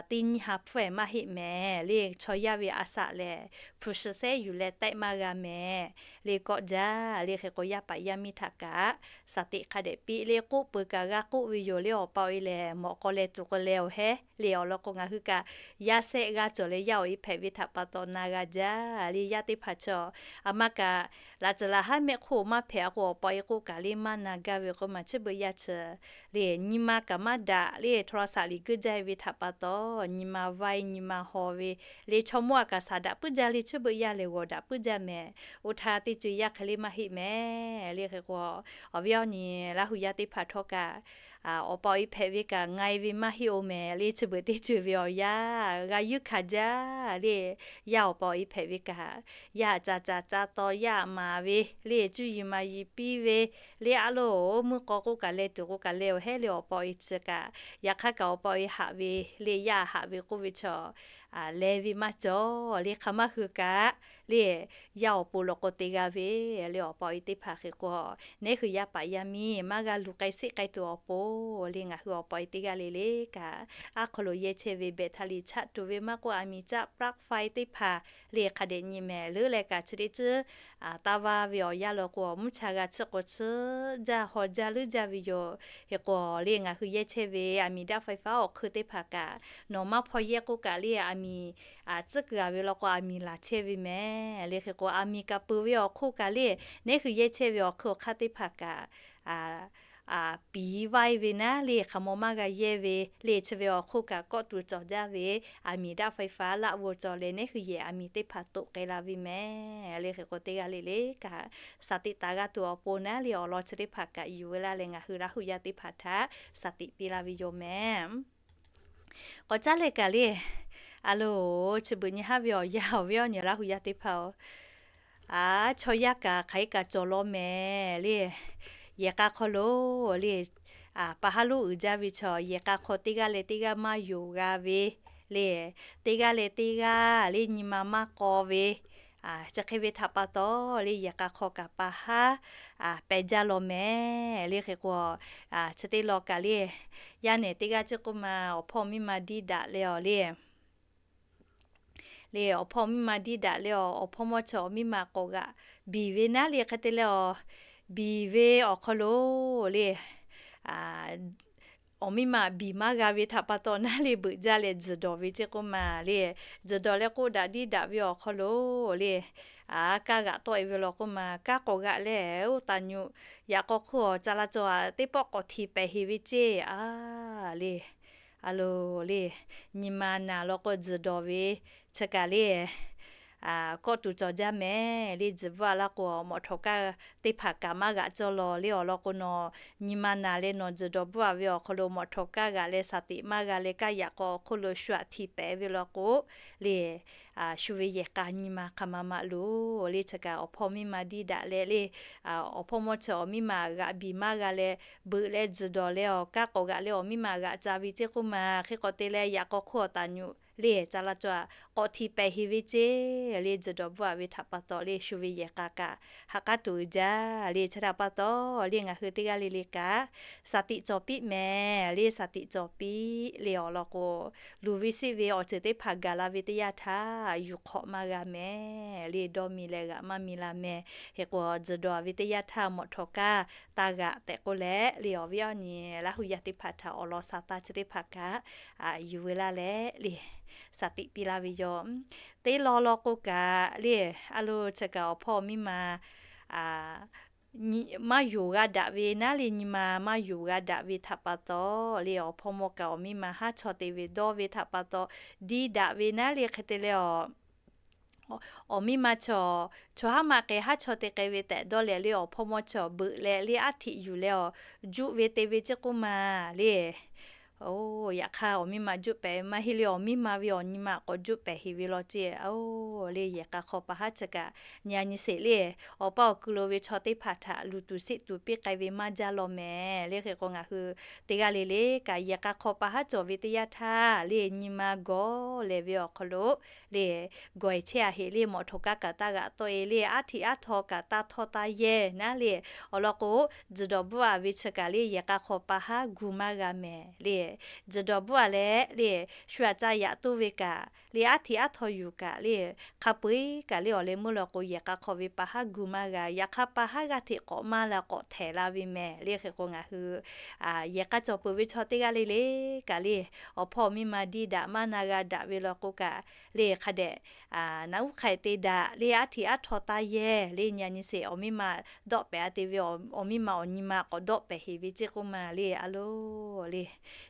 teˇ nyi ha hpfuhˇ-ehˍ maˇ heˆ mehˍ le. Chaw yaˇ ve a shaꞈ lehˬ hpu shi sehˉ yuˬ leh tehˆ maˇ g'a mehˍ le. Kawˆ jaˇ le. Hk'e k'o yaˇ paˍ yaˇ miˇ htaꞈ kaꞈ shaˍ teꞈ hk'a dehꞈ piˇ le. K'oˆ peuˬ kaꞈ g'a k'oˆ ve yoˬ le. Awˬ pa awˬ e lehˬ mawꞈ k'aw leh tuˬ k'o leh awˬ hehˉ le awˬ lawn k'o ngaˬ hui kaꞈ yaˇ sehˆ g'aˇ cawˬ leh yaˇ awˬ e hpehꞈ ve htaꞈ pa taw na g'a jaˇ le. Yaˇ teˇ hpaˍ chaw aˬ ma kaꞈ laꞈ ceuˬ laꞈ haˉ mehˆ hk'oˆ maˇ hpehꞈ k'o awˬ pa awˬ e k'oˆ kaꞈ le maˇ na gaˇ ve k'o maˬ chi beuꞈ yaˇ chi le nyi ma kaꞈ maˇ daꞈ le. โทรศัพท์ liꞈ guiˇ jaˇ ve htaꞈ pa taw nyi ma vaiˇ nyi ma haw ve le chaw mawˇ a kaꞈ shaˍ daꞈ puiˉ jaˇ le. Chi beuꞈ yaˇ lehˬ g'awˬ daꞈ puiˉ jaˇ mehˍ. Oˇ htaˇ teˇ co yaˇ hk'e le maˇ heˆ mehˍ le. Hk'e k'o awˬ viˉ awˬ nyi Laˇ hu yaˇ teˇ hpaˍ htawˇ kaꞈ awˬ pa awˬ e hpehꞈ ve kaꞈ nga-e ve maˇ heˆ-oˬ mehˍ le. Chi beuꞈ teˇ co ve awˬ yaˇ g'a yuˇ hkanˍ jaˇ le. Yaˇ awˬ pa awˬ e hpehꞈ ve kaꞈ yaˇ caˍ caˍ ca taw yaˇ maˍ ve le cuˇ yiˍ maˍ yiˍ piˇ ve le a loˬ meuˇ k'aw k'oˆ kaꞈ leh tuˬ k'o kaꞈ leh awˬ hehˉ le. Awˬ pa awˬ e chi kaꞈ yaꞈ hk'aˇ kaꞈ awˬ pa awˬ e haꞈ ve le yaˇ haꞈ ve k'oˆ ve chaw leh ve maˇ cawˬ le. Hk'aˬ maˇ hui kaꞈ le yaˇ awˬ pon law k'o te g'a ve le. Awˬ pa awˬ e teˇ hpaˍ hk'e k'o neˉ hui yaˇ paˍ yaˇ miˇ maˇ g'a luˬ k'ai seˆ k'ai tuˬ awˬ pon le ngaˬ hui awˬ pa awˬ e teˇ g'aˇ le le kaꞈ aˉ hk'aw lo yehˇ chehˇ ve แบตเตอรี่ chaˆ tuˬ ve maˇ k'oˆ aˬ miˍ caˆ ปลั๊กไฟ teˇ hpaˍ le hk'a dehꞈ nyi mehˍ leuˉ leh kaꞈ chi teˇ ceuˬ taˇ vaˇ ve awˬ yanˇ law k'o mvuhˇ cha g'a chiˇ k'o chiˇ jaˇ haw jaˇ leuˉ jaˇ ve yoˬ. Hk'e k'o le ngaˬ hui yehˇ chehˇ ve aˬ miˍ ดับไฟฟ้า awˬ hk'eun teˇ hpaˍ kaꞈ nawˬ maˇ hpaw yehˇ k'oˆ kaꞈ le miˬ tcuhˉ kuiˬ a ve law k'o, aˬ miˍ laˬ chehˇ ve mehˍ le. Hk'e k'o, aˬ miˍ kaꞈ peuˬ ve awˬ hk'oˆ kaꞈ le, neˉ hui yehˇ chehˇ ve awˬ hkui awˬ hk'aˇ teˇ hpaˍ kaꞈ piˍ vaiˇ ve naˉ le, hk'aˬ maw maˇ g'a yehˇ ve le, chi ve awˬ hk'oˆ kaꞈ kawˆ tuˬ cawˬ jaˇ ve, aˬ miˍ daˆ faiˍ faˍ laˆ vo cawˬ leh, neˉ hui yehˬ aˬ miˍ teˇ hpaˍ toꞈ k'ai la ve mehˍ le. Hk'e k'o, teˇ g'aˇ le le kaꞈ shaˍ tiꞈ taˍ g'a tuˬ awˬ pon naˉ le, awˬ lawn chi teˇ hpaˍ kaꞈ yuˬ ve laˇ leh, ngaˬ hui Laˇ huˍ yaˇ teˇ hpaˍ htaꞈ shaˍ tiꞈ piˇ laˇ ve yoˬ mehˍ. K'awꞈ caˉ leh kaꞈ le, a lo, chi beuꞈ nyi haˉ ve awˬ yanˇ awˬ viˉ awˬ nyi Laˇ huˍ yaˇ teˇ hpaˍ-oˬ, a, chaw yaˇ kaꞈ hk'aˬ hk'e kaꞈ cawˬ law mehˍ le. Yehˬ k'a hk'aw lo le, pa haˉ lonˉ uiˍ jaˇ ve chaw, yehˬ k'a hk'aw teˇ g'aˇ leh teˇ g'aˇ maˇ yonˍ g'a ve le, teˇ g'aˇ leh teˇ g'aˇ le nyi ma maˇ k'aw ve, chi hk'e ve htaꞈ pa taw le, yehˬ k'a hk'aw kaꞈ pa haˉ peh jaˇ law mehˍ le. Hk'e k'o, chi teˇ law kaꞈ le, yaˇ nehˬ teˇ g'aˇ chi k'oˆ ma, awˬ hpawˇ miˇ ma diˇ daꞈ leh awˬ le le, awˬ hpawˇ miˇ ma diˇ daꞈ leh awˬ, awˬ hpawˇ mawˇ chi awˬ miˇ ma k'awꞈ g'aꞈ biˬ ve naˉ le. Hk'e te leh awˬ, biˬ ve awˬ hk'aw lo le, awˬ miˇ ma biˬ maˇ g'a ve htaꞈ pa taw naˉ le, beuꞈ jaˇ leh tzuhˬ dawˬ ve ceˇ k'oˆ ma le. Tzuhˬ dawˬ leh k'oˆ daꞈ diˇ daꞈ ve awˬ hk'aw lo le, a, kaˇ g'aꞈ tawˆ e ve law k'oˆ ma, kaˇ k'awꞈ g'aꞈ leh oˇ taˍ nyuꞈ yaꞈ k'aw hk'oˆ awˬ ca la cawˬ a teˇ pawˆ k'awꞈ hti pehˍ heˍ ve ceˇ a le. A lo le, nyi ma naˬ law k'o tzuhˬ dawˬ ve chi kaꞈ le, kawˆ tuˬ cawˬ jaˇ mehˍ le. Tzuhˬ bvuhˆ a laˇ k'o, mawꞈ htawˍ kaˇ teˇ hpaˍ kaꞈ maˇ g'aꞈ cawˇ law le. Awˬ lawn k'o, nawˬ nyi ma naˬ leh nawˬ tzuhˬ dawˬ bvuhˆ a ve awˬ hk'aw lo mawꞈ htawˍ kaˇ g'aꞈ leh shaˍ tiꞈ maˇ g'a leh kaˇ yaꞈ k'aw awˬ hk'oˆ lo shu aꞈ hti pehˍ ve law k'o le, shu ve yehˬ k'a nyi ma hk'aˬ ma ma loˬ le. Chi kaꞈ awˬ hpawˇ miˇ ma diˇ daꞈ leh le, awˬ hpawˇ mawˇ chi awˬ miˇ ma g'aꞈ biˬ maˇ g'a leh, beuꞈ leh tzuhˬ dawˬ leh awˬ kaˇ k'awꞈ g'aꞈ leh awˬ miˇ ma g'aꞈ ca ve ceˇ k'oˆ ma. Hk'e k'awꞈ te leh yaꞈ k'aw hk'oˆ awˬ taˍ nyuꞈ le ca la cawˬ a k'awꞈ hti pehˍ heˍ ve ceˇ le. Tzuhˬ dawˬ bvuhˆ a ve htaꞈ pa taw le, shu ve yehˬ k'a kaꞈ ha k'aˉ tuˬ uiˍ jaˇ le. Chi htaꞈ pa taw le, ngaˬ hui teˇ g'aˇ le le kaꞈ shaˍ tiꞈ cawˬ piˇ mehˍ le. Shaˍ tiꞈ cawˬ piˇ le. Awˬ lawn k'o, luˬ ve siˆ ve awˬ ceuˬ teˇ hpaˍ gaˬ la ve teˇ yanˇ htaˇ yuˬ hk'awꞈ maˇ g'a mehˍ le. Dawˇ mi leh g'aꞈ maˇ mi la mehˍ. Hk'e k'o, tzuhˬ dawˬ ve teˇ yanˇ htaˇ mawꞈ htawˍ kaˇ taˇ g'aꞈ tehꞈ k'oˆ leh le, awˬ viˉ awˬ nyi Laˇ huˍ yaˇ teˇ hpaˍ htaꞈ awˬ lawn sha taˇ chi teˇ hpaˍ kaꞈ yuˬ ve laˇ leh le, shaˍ tiꞈ piˇ laˇ ve yoˬ. Teˇ law law k'o kaꞈ le, a lo, chi kaꞈ awˬ hpawˇ miˇ ma maˇ yonˍ g'a daꞈ ve naˉ le, nyi ma maˇ yonˍ g'a daꞈ ve htaꞈ pa taw le, awˬ hpawˇ mawˇ kaꞈ awˬ miˇ ma haˉ chaw te ve dawˇ ve htaꞈ pa taw, diˇ daꞈ ve naˉ le. Hk'e te leh awˬ, awˬ miˇ ma chaw, chaw haˉ ma k'ai haˉ chaw te k'ai ve tehꞈ dawˇ leh le, awˬ hpawˇ mawˇ chaw beuꞈ leh le aˉ htiꞈ yuˬ leh awˬ juˆ ve te ve ceˇ k'oˆ ma le. Oˬ, yaꞈ hk'aˇ awˬ miˇ ma juˆ pehˍ ve maˇ heˆ le, awˬ miˇ ma ve awˬ nyi ma k'awꞈ juˆ pehˍ heˍ ve law ceˇ. Oˬ, le yehˬ k'a hk'aw pa haˉ chi kaꞈ nyi a nyi sheˍ le, awˬ paˇ awˬ ku lo ve chaw teˇ hpaˍ htaꞈ luˬ tuˬ seˆ tuˬ piˇ k'ai ve maˇ jaˇ law mehˍ le. Hk'e k'o, ngaˬ hui teˇ g'aˇ le le kaꞈ yehˬ k'a hk'aw pa haˉ cawˬ ve teˇ yanˇ htaˇ le, nyi ma gawˬ lehˬ ve awˬ hk'aw lo le, gawˬ e chehˇ a heˍ le, mawꞈ htawˍ kaˇ kaꞈ taˇ g'aꞈ tawˆ e le, aˉ htiꞈ aˉ htaw kaꞈ taˇ htawˇ taˇ yehˇ naˉ le. Awˬ lawn k'o, tzuhˬ dawˬ bvuhˆ a ve chi kaꞈ le, yehˬ k'a hk'aw pa haˉ gu maˇ g'a mehˍ le. Tzuhˬ dawˬ bvuhˆ a leh le, shu aꞈ ca yaꞈ toˇ ve kaꞈ le, aˉ htiꞈ aˉ htaw yuˬ kaꞈ le, hk'a peu eˬ kaꞈ le, awˬ leh meuˇ law k'o, yehˬ k'a hk'aw ve pa haˉ gu maˇ g'a. Yaꞈ hk'aˇ pa haˉ g'aˇ hteꞈ k'awꞈ maˇ la k'awꞈ htehˍ la ve mehˍ le. Hk'e k'o, ngaˬ hui yehˬ k'a cawˬ peuˬ ve chaw teˇ g'aˇ le le kaꞈ le, awˬ hpawˇ miˇ ma diˇ daꞈ maˇ na g'a daꞈ ve law k'o kaꞈ le, hk'a dehꞈ naꞈ uˉ hk'ai te daꞈ le, aˉ htiꞈ aˉ htaw taˇ yehˇ le, nyi a nyi sheˍ awˬ miˇ ma dawˆ pehˍ a te ve, awˬ miˇ ma awˬ nyi ma k'awꞈ dawˆ pehˍ heˍ ve ceˇ k'oˆ ma le. A lo, le,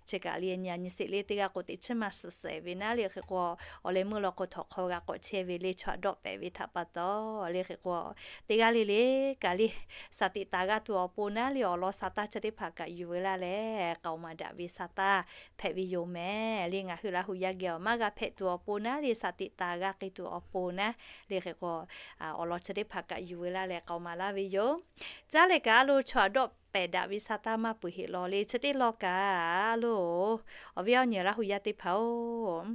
chi kaꞈ le nyi a nyi sheˍ le, teˇ g'aˇ k'o teꞈ chiˉ maˇ suhˍ shehˍ ve naˉ le. Hk'e k'o, awˬ leh meuˇ law k'o, htawnˍ hk'aw g'a k'awꞈ chehˇ ve le, chaw aꞈ dawˆ pehˍ ve htaꞈ pa taw le. Hk'e k'o, teˇ g'aˇ le le kaꞈ le, shaˍ tiꞈ taˍ g'a tuˬ awˬ pon naˉ le, awˬ lawn sha taˇ chi teˇ hpaˍ kaꞈ yuˬ ve laˇ leh, k'aoˍ maˍ daꞈ ve sha taˇ hpehꞈ ve yoˬ mehˍ le. Ngaˬ hui Laˇ huˍ yaˇ geh awˬ maˇ g'a hpehꞈ tuˬ awˬ pon naˉ le, shaˍ tiꞈ taˍ g'a k'ai tuˬ awˬ pon naˉ le. Hk'e k'o, awˬ lawn chi teˇ hpaˍ kaꞈ yuˬ ve laˇ leh k'aoˍ maˍ laˇ ve yoˬ. Caˉ leh kaꞈ a lo, chaw aꞈ dawˆ pehˍ daꞈ ve sha taˇ maˇ peuˬ heˆ law le. Chi teˇ law kaꞈ a lo, awˬ viˉ awˬ nyi Laˇ huˍ yaˇ teˇ hpaˍ-oˬ,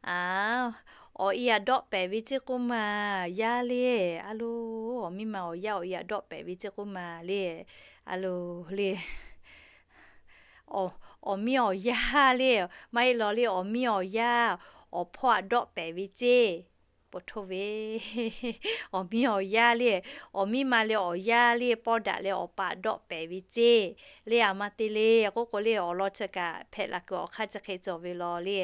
a, awˬ e aꞈ dawˆ pehˍ ve ceˇ k'oˆ ma, yaˇ le, a lo, awˬ miˇ ma awˬ yaˇ awˬ e aꞈ dawˆ pehˍ ve ceˇ k'oˆ ma le, a lo, le, awˬ miˇ awˬ yaˇ le, maˇ heˆ law le, awˬ miˇ awˬ yaˇ awˬ hpawˇ aꞈ dawˆ pehˍ ve ceˇ awˬ htoˇ ve awˬ miˇ awˬ yaˇ le, awˬ miˇ ma leh awˬ yaˇ le pawˇ daꞈ leh awˬ pa dawˆ pehˍ ve ceˇ le. A ma te le k'oˆ k'o le, awˬ lawn chi kaꞈ hpehꞈ la kuiˬ awˬ hk'aˇ chi hk'e cawˬ ve law le.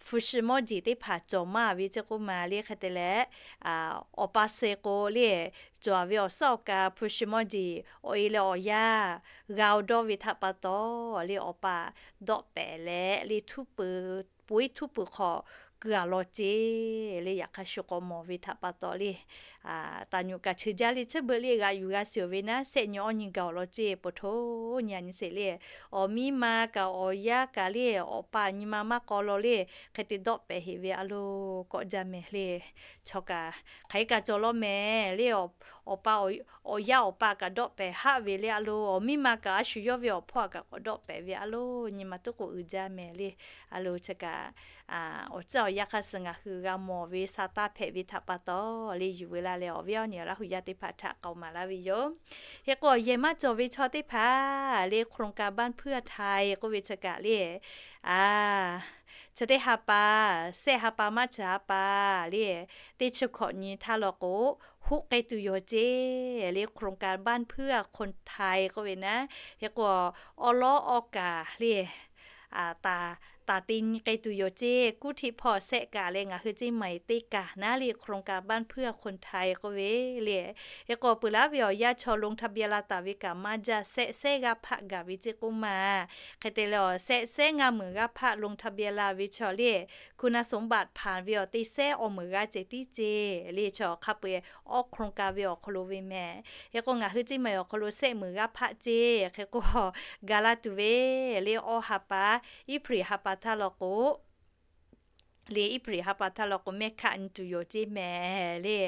Hpu shi mawˇ jeˬ teˇ hpaˍ cawˬ maˇ ve ceˇ k'oˆ ma le. Hk'e te leh, awˬ pa suh k'o le, cawˬ ve awˬ suhˉ awˬ kaꞈ hpu shi mawˇ jeˬ awˬ e leh awˬ yaˇ g'a awˬ dawˇ ve htaꞈ pa taw le, awˬ pa dawˆ pehˍ leh le, htuˉ pui, po iˉ htuˉ pui hk'aw kuiˬ a law ceˇ le. Yaꞈ hk'aˇ shu k'awꞈ mawˬ ve htaꞈ pa taw le, taˍ nyuꞈ kaꞈ cheuˬ jaˇ le, chi beuꞈ le g'aꞈ yuˬ g'a shiˍ ve naˉ, sehˆ nyi awˇ nyi gaˬ awˬ law ceˇ, po htoˇ nyi a nyi sheˍ le. Awˬ miˇ ma kaꞈ awˬ yaˇ kaꞈ le, awˬ pa nyi ma maˇ k'aw law le, hk'e te dawˆ pehˍ heˍ ve a lo kawˆ jaˇ mehˍ le. Chaw kaꞈ hk'aˬ hk'e kaꞈ cawˬ law mehˍ le. Awˬ pa, awˬ yaˇ awˬ pa kaꞈ dawˆ pehˍ haˆ ve le a lo, awˬ miˇ ma kaꞈ a shu yawˇ ve awˬ hpawˇ kaꞈ k'awꞈ dawˆ pehˍ ve a lo, nyi ma tuˉ k'oˆ uiˍ jaˇ mehˍ le. A lo chi kaꞈ awˬ ciˉ awˬ yaˇ hk'a suh ngaˬ hui g'a mawˬ ve sa taˇ hpehꞈ ve htaꞈ pa taw le, yuˬ veu laˇ leh awˬ viˉ awˬ nyi Laˇ huˍ yaˇ teˇ hpaˍ htaꞈ k'aoˍ maˍ laˇ ve yoˬ. Hk'e k'o, yehˬ maˇ cawˬ ve chaw teˇ hpaˍ le, โครงการบ้านเพื่อไทย k'oˆ ve chi kaꞈ le, a, chi teˇ ha pa, sehˆ ha pa maˇ chi ha pa le, teˇ chi hkawꞈ nyi htaˇ law k'o, hoˆ k'ai tuˬ yoˬ ceˇ le. โครงการบ้านเพื่อคนไทย k'oˆ ve naˉ, hk'e k'o, awˉ lawˉ awˉ kaˍ le, taˍ te nyi k'ai tuˬ yoˬ ceˇ. Kuˇ htiˆ hpawˇ sehˆ kaꞈ leh ngaˬ hui ceˇ maˬ teˇ kaꞈ naˉ le, โครงการบ้านเพื่อคนไทย k'oˆ ve le. Hk'e k'o, peuˬ laˉ ve awˬ yanˇ chaw ลงทะเบียน la taˍ ve kaꞈ maˇ jaˇ, sehˆ sehˆ g'aˇ hpaˆ gaˬ ve ceˇ k'oˆ ma. Hk'e te leh awˬ sehˆ sehˆ ngaˇ meunˍ g'aˇ hpaˆ ลงทะเบียน la ve chaw le, คุณสมบัติ ผ่าน ve awˬ te sehˆ awˬ meunˍ g'aˇ ceh tiˉ ceˇ le. Chaw hk'a peu-eˬ awˬ โครงการ ve awˬ hk'aw lo ve mehˍ. Hk'e k'o, ngaˬ hui ceˇ maˬ awˬ hk'aw lo sehˆ meunˍ g'aˇ hpaˆ ceˇ. Hk'e k'o, ga laˇ tuˬ ve le, awˇ ha pa, Iˉhpriˍ ha pa htaˇ law k'o, le Iˉhpriˍ ha pa htaˇ law k'o, mehˆ hkaˆ nyi tuˬ yoˬ ceˇ mehˍ le.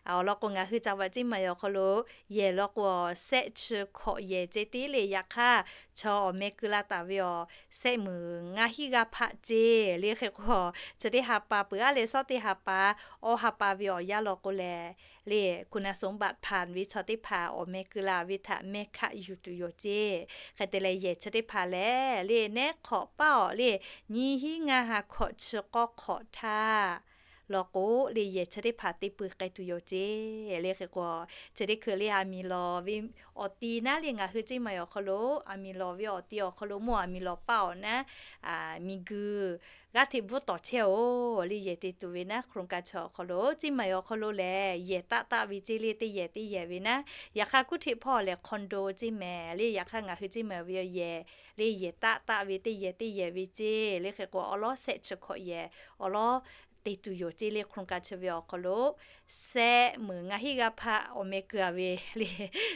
Awˬ lawn k'o, ngaˬ hui ca vaꞈ ceˇ maˬ awˬ hk'aw lo yehˬ law k'o, sehˆ chi hkawꞈ yehˬ ceh tiˉ le. Yaꞈ hk'aˇ, chaw awˬ meh keu la taˍ ve awˬ sehˆ meunˍ ngaˇ hinˉ g'aˇ hpaˆ ceˇ le. Hk'e k'o, chi teˇ ha pa peuˬ aˉ leh shawˉ teˇ ha pa, awˇ ha pa ve awˬ yanˇ law k'o lehˬ, le คุณสมบัติ ผ่าน ve chaw teˇ hpaˍ awˬ meh keu la ve htaꞈ mehˆ hkaˆ yuˬ tuˬ yoˬ ceˇ. Hk'e te leh, yehˬ chi teˇ hpaˍ lehˬ le, neˉ hk'awꞈ paˇ awˬ le, nyiˇ hinˉ ngaˇ ha hkawꞈ chi k'awˇ hk'awꞈ htaˇ law k'o le, yehˬ chi teˇ hpaˍ te pui k'ai tuˬ yoˬ ceˇ le. Hk'e k'o, chi teˇ hkui le aˬ miˍ lawˬ ve awˬ ti naˉ le, ngaˬ hui ceˇ maˬ awˬ hk'aw lo aˬ miˍ lawˬ ve awˬ ti awˬ hk'aw lo mawˇ aˬ miˍ lawˬ paˇ awˬ naˉ, miˬguiˬ g'aˇ hteꞈ bvuhˇ tawˍ chehˇ-oˬ le, yehˬ te tuˬ ve naˉ. โครงการ chaw awˬ hk'aw lo ceˇ maˬ awˬ hk'aw lo lehˬ, yehˬ taˆ taˆ ve ceˇ le, teˇ yehˬ teˇ yehˬ ve naˉ. Yaꞈ hk'aˇ, kuˇ htiˆ hpawˇ lehˬ คอนโด ceˇ mehˍ le. Yaꞈ hk'aˇ, ngaˬ hui ceˇ maˬ ve awˬ yehˬ le, yehˬ taˆ taˆ ve teˇ yehˬ teˇ yehˬ ve ceˇ le. Hk'e k'o, awˉ lawˉ sehˆ chi hkawꞈ yehˬ awˉ lawˉ te tuˬ yoˬ ceˇ le. โครงการ chi ve awˬ hk'aw lo sehˆ meunˍ ngaˇ hinˉ g'aˇ hpaˆ awˬ meh keu a ve le,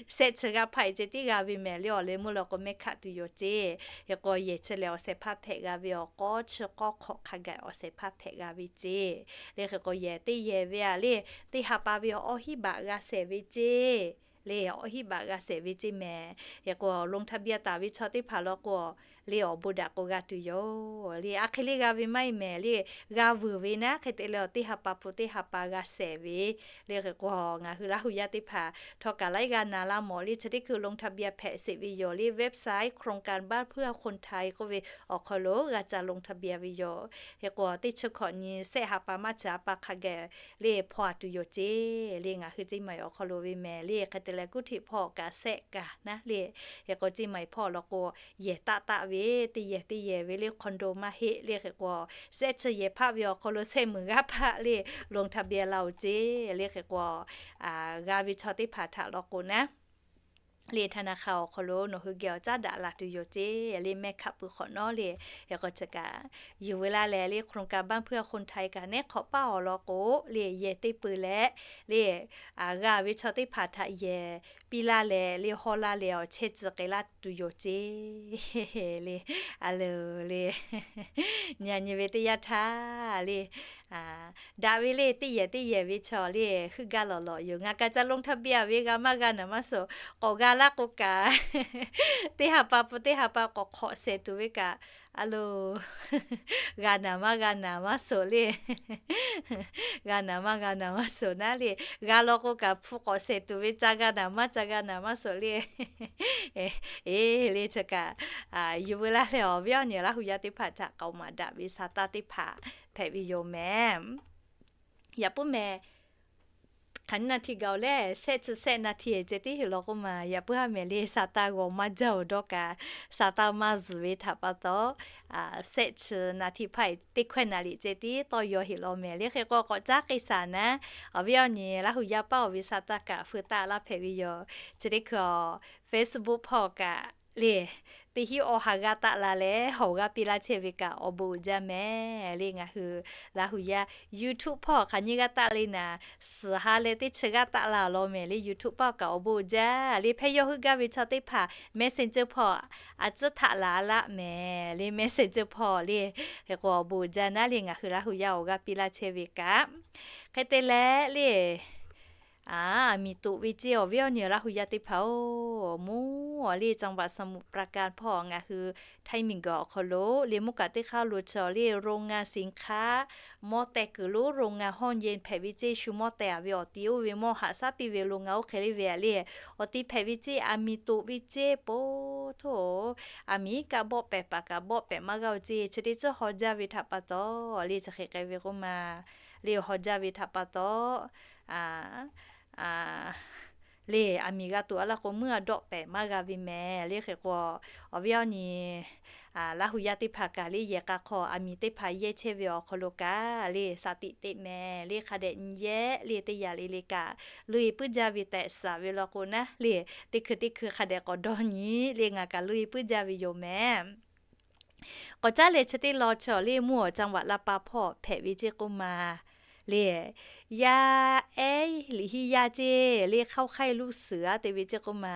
sehˆ chi g'aˇ hpaˆ e ceh tiˉ g'a ve mehˍ le. Awˬ leh meuˇ law k'o, mehˆ hkaˆ tuˬ yoˬ ceˇ. Hk'e k'o, yehˬ chi lehˬ awˬ shehˍ hpaˇ hpehꞈ g'a ve awˬ k'awˇ chi k'awˇ hk'awꞈ hk'a gaˬ awˬ shehˍ hpaˇ hpehꞈ g'a ve ceˇ le. Hk'e k'o, yehˬ teˇ yehˬ ve a le, teˇ ha pa ve awˬ awˇ hinˉ baꞈ g'a shehˍ ve ceˇ le. Awˬ hinˉ baꞈ g'a shehˍ ve ceˇ mehˍ. Hk'e k'o, ลงทะเบียน taˍ ve chaw teˇ hpaˍ law k'o, le awˬ bon daꞈ k'o g'a tuˬ yoˬ le. A hk'e le g'a ve maˇ heˆ mehˍ le, g'a vuiˬ ve naˉ. Hk'e te leh, teˇ ha pa pu teˇ ha pa g'a shehˍ ve le. Hk'e k'o, ngaˬ hui Laˇ huˍ yaˇ teˇ hpaˍ htawˇ kaꞈ laiˉ g'aˇ na laˇ mawˬ le. Chi teˇ hkui ลงทะเบียน hpehꞈ sheˍ ve yoˬ le. Website โครงการบ้านเพื่อคนไทย k'oˆ ve awˬ hk'aw lo g'a ca ลงทะเบียน ve yoˬ. Hk'e k'o, teˇ chi hkawꞈ nyi sehˆ ha pa maˇ chi ha pa hk'a gaˬ le hpaw a tuˬ yoˬ ceˇ le. Ngaˬ hui ceˇ maˬ awˬ hk'aw lo ve mehˍ le. Hk'e te leh, kuˇ htiˆ hpawˇ kaꞈ sehˆ kaꞈ naˉ le. Hk'e k'o, ceˇ maˬ hpawˇ law k'o, yehˬ taˆ taˆ ve teˇ yehˬ teˇ yehˬ ve le, คอนโด maˇ heˆ le. Hk'e k'o, sehˆ chi yehˬ hpaˆ ve awˬ hk'aw lo sehˆ meunˍ g'aˇ hpaˆ le ลงทะเบียน la-oˬ ceˇ le. Hk'e k'o, g'a ve chaw teˇ hpaˍ htaꞈ law k'o naˉ le, ธนาคาร awˬ hk'aw lo nawˬ hui geh awˬ caˉ daꞈ la tuˬ yoˬ ceˇ le. Mehˆ hkaˆ pui hk'awꞈ nawˉ le. Hk'e k'o, chi kaꞈ yuˬ veu laˇ leh le, โครงการบ้านเพื่อคนไทย kaꞈ neˉ hk'awꞈ paˇ awˬ lawn k'o le, yehˬ te pui leh le, g'a ve chaw teˇ hpaˍ htaꞈ yehˬ piˇ laˇ leh le, hawˇ laˇ leh awˬ chehˇ tcuh k'ai laˇ tuˬ yoˬ ceˇ le. A le le, nyi a nyi ve teˇ yanˇ htaˇ le, daꞈ ve le, teˇ yehˬ teˇ yehˬ ve chaw le, heuˆ gaˇ lawˬ lawˬ yoˬ. Ngaˬ kaꞈ ca ลงทะเบียน ve g'a maˇ g'a naˍ maˇ shoˍ, k'awꞈ g'a laˇ k'o kaꞈ, teˇ ha pa pu teˇ ha pa k'awꞈ hk'awꞈ shehˍ tuˬ ve kaꞈ, a lo, g'a naˍ maˇ g'a naˍ maˇ shoˍ le. G'a naˍ maˇ g'a naˍ maˇ shoˍ naˉ le. G'a law k'o kaꞈ hpu k'awꞈ shehˍ tuˬ ve ca g'a naˍ maˇ ca g'a naˍ maˇ shoˍ le. Eˬ le, chi kaꞈ yuˬ veu laˇ leh awˬ viˉ awˬ nyi Laˇ huˍ yaˇ teˇ hpaˍ htaꞈ k'aoˍ maˍ daꞈ ve sa taˇ teˇ hpaˍ hpehꞈ ve yoˬ mehˍ. yaꞈ puiˉ mehˍ hk'aˬ nyi naˍ htiꞈ gaˬ-oˬ leh, shehˆ chi shehˆ naˍ htiꞈ ceh tiˉ heˆ law k'oˆ ma, yaꞈ puiˉ haˉ mehˍ le, sa taˇ g'awˬ maˇ jaˇ-oˬ dawˇ kaꞈ, sa taˇ maˇ zuhˬ ve htaꞈ pa taw, shehˆ chi naˍ htiꞈ hpaˇ teˇ hkawehˇ naˍ riˍ ceh tiˉ tawˇ yaw heˆ law mehˍ le. Hk'e k'o k'awꞈ caˉ k'e shaˍ naˉ, awˬ viˉ awˬ nyi Laˇ hu yaˇ paˉ-oˬ ve sa taˇ kaꞈ feu taˆ laˇ hpehꞈ ve yoˬ. Chi teˇ hkui Facebook hpawˇ kaꞈ le, teˇ hinˉ awˬ ha g'aˇ taˆ la leh hawˬ g'aˇ piˇ laˇ chehˇ ve kaꞈ awˬ bon uiˍ jaˇ mehˍ le. Ngaˬ hui Laˇ hu yaˇ YouTube hpawˇ hk'aˬ nyi g'aˇ taˆ le naˍ, suhˍ ha leh teˇ chi g'aˇ taˆ la law mehˍ le. YouTube paˇ kaꞈ awˬ bon uiˍ jaˇ le. Hpehˇ yawˇ hui gaˇ ve chaw teˇ hpaˍ Messenger hpawˇ a ciˉ htaꞈ laˬ laˆ mehˍ le. Messenger hpawˇ le, hk'e k'o awˬ bon uiˍ jaˇ naˉ le. Ngaˬ hui Laˇ hu yaˇ awˬ g'aˇ piˇ laˇ chehˇ ve kaꞈ, hk'e te leh le, aˬ miˍ toꞈ ve ceˇ awˬ viˉ awˬ nyi Laˇ hu yaˇ teˇ hpaˍ-oˬ, mvuhˇ awˬ le จังหวัดสมุทรปราการ hpawˇ ngaˬ hui Htaiˇ miˬguiˬ awˬ hk'aw lo le mvuhˇ kaꞈ teˇ hk'aˇ lo chaw le โรงงานสินค้า mawˇ teh kuiˬ lo โรงงานห้องเย็น hpehꞈ ve ceˇ. Shu mawˇ teh-a ve awˬ ti oˇ ve mawˇ haꞈ shaˉ piˇ ve โรงงาน oˇ hk'e le ve le, awˬ ti hpehꞈ ve ceˇ. Aˬ miˍ toꞈ ve ceˇ po htoˇ, aˬ miˍ iˉ kaˆ bawˆ pehˍ paˍ kaꞈ bawˆ pehˍ maˇ g'a-oˬ ceˇ. Chi teˇ ceuˬ haw jaˇ ve htaꞈ pa taw le, chi hk'e k'ai ve k'oˆ ma le, haw jaˇ ve htaꞈ pa taw le, aˬ miˍ g'a tuˬ a laˇ k'o, muiˉ a dawˆ pehˍ maˇ g'a ve mehˍ le. Hk'e k'o, awˬ viˉ awˬ nyi Laˇ hu yaˇ teˇ hpaˍ kaꞈ le, yehˬ k'a hk'aw aˬ miˍ teˇ hpaˍ yehˇ chehˇ ve awˬ hk'aw lo kaꞈ le, shaˍ tiꞈ teꞈ mehˍ le. Hk'a dehꞈ nyi yehˉ le, teˇ yanˇ le le kaꞈ loˇ e puiˉ jaˇ ve tehꞈ shaˍ ve law k'o naˉ le, teˇ hkui teˇ hkui hk'a dehꞈ k'awꞈ dawˇ nyi le, ngaˬ kaꞈ loˇ e puiˉ jaˇ ve yoˬ mehˍ. K'awꞈ caˉ leh chi teˇ law chaw le mvuhˇ awˬ จังหวัดลำปาง hpawˇ hpehꞈ ve ceˇ k'oˆ ma le, yaˇ ehˉ liꞈ hiˉ yaˇ ceˇ le, เข้าค่ายลูกเสือ te ve ceˇ k'oˆ ma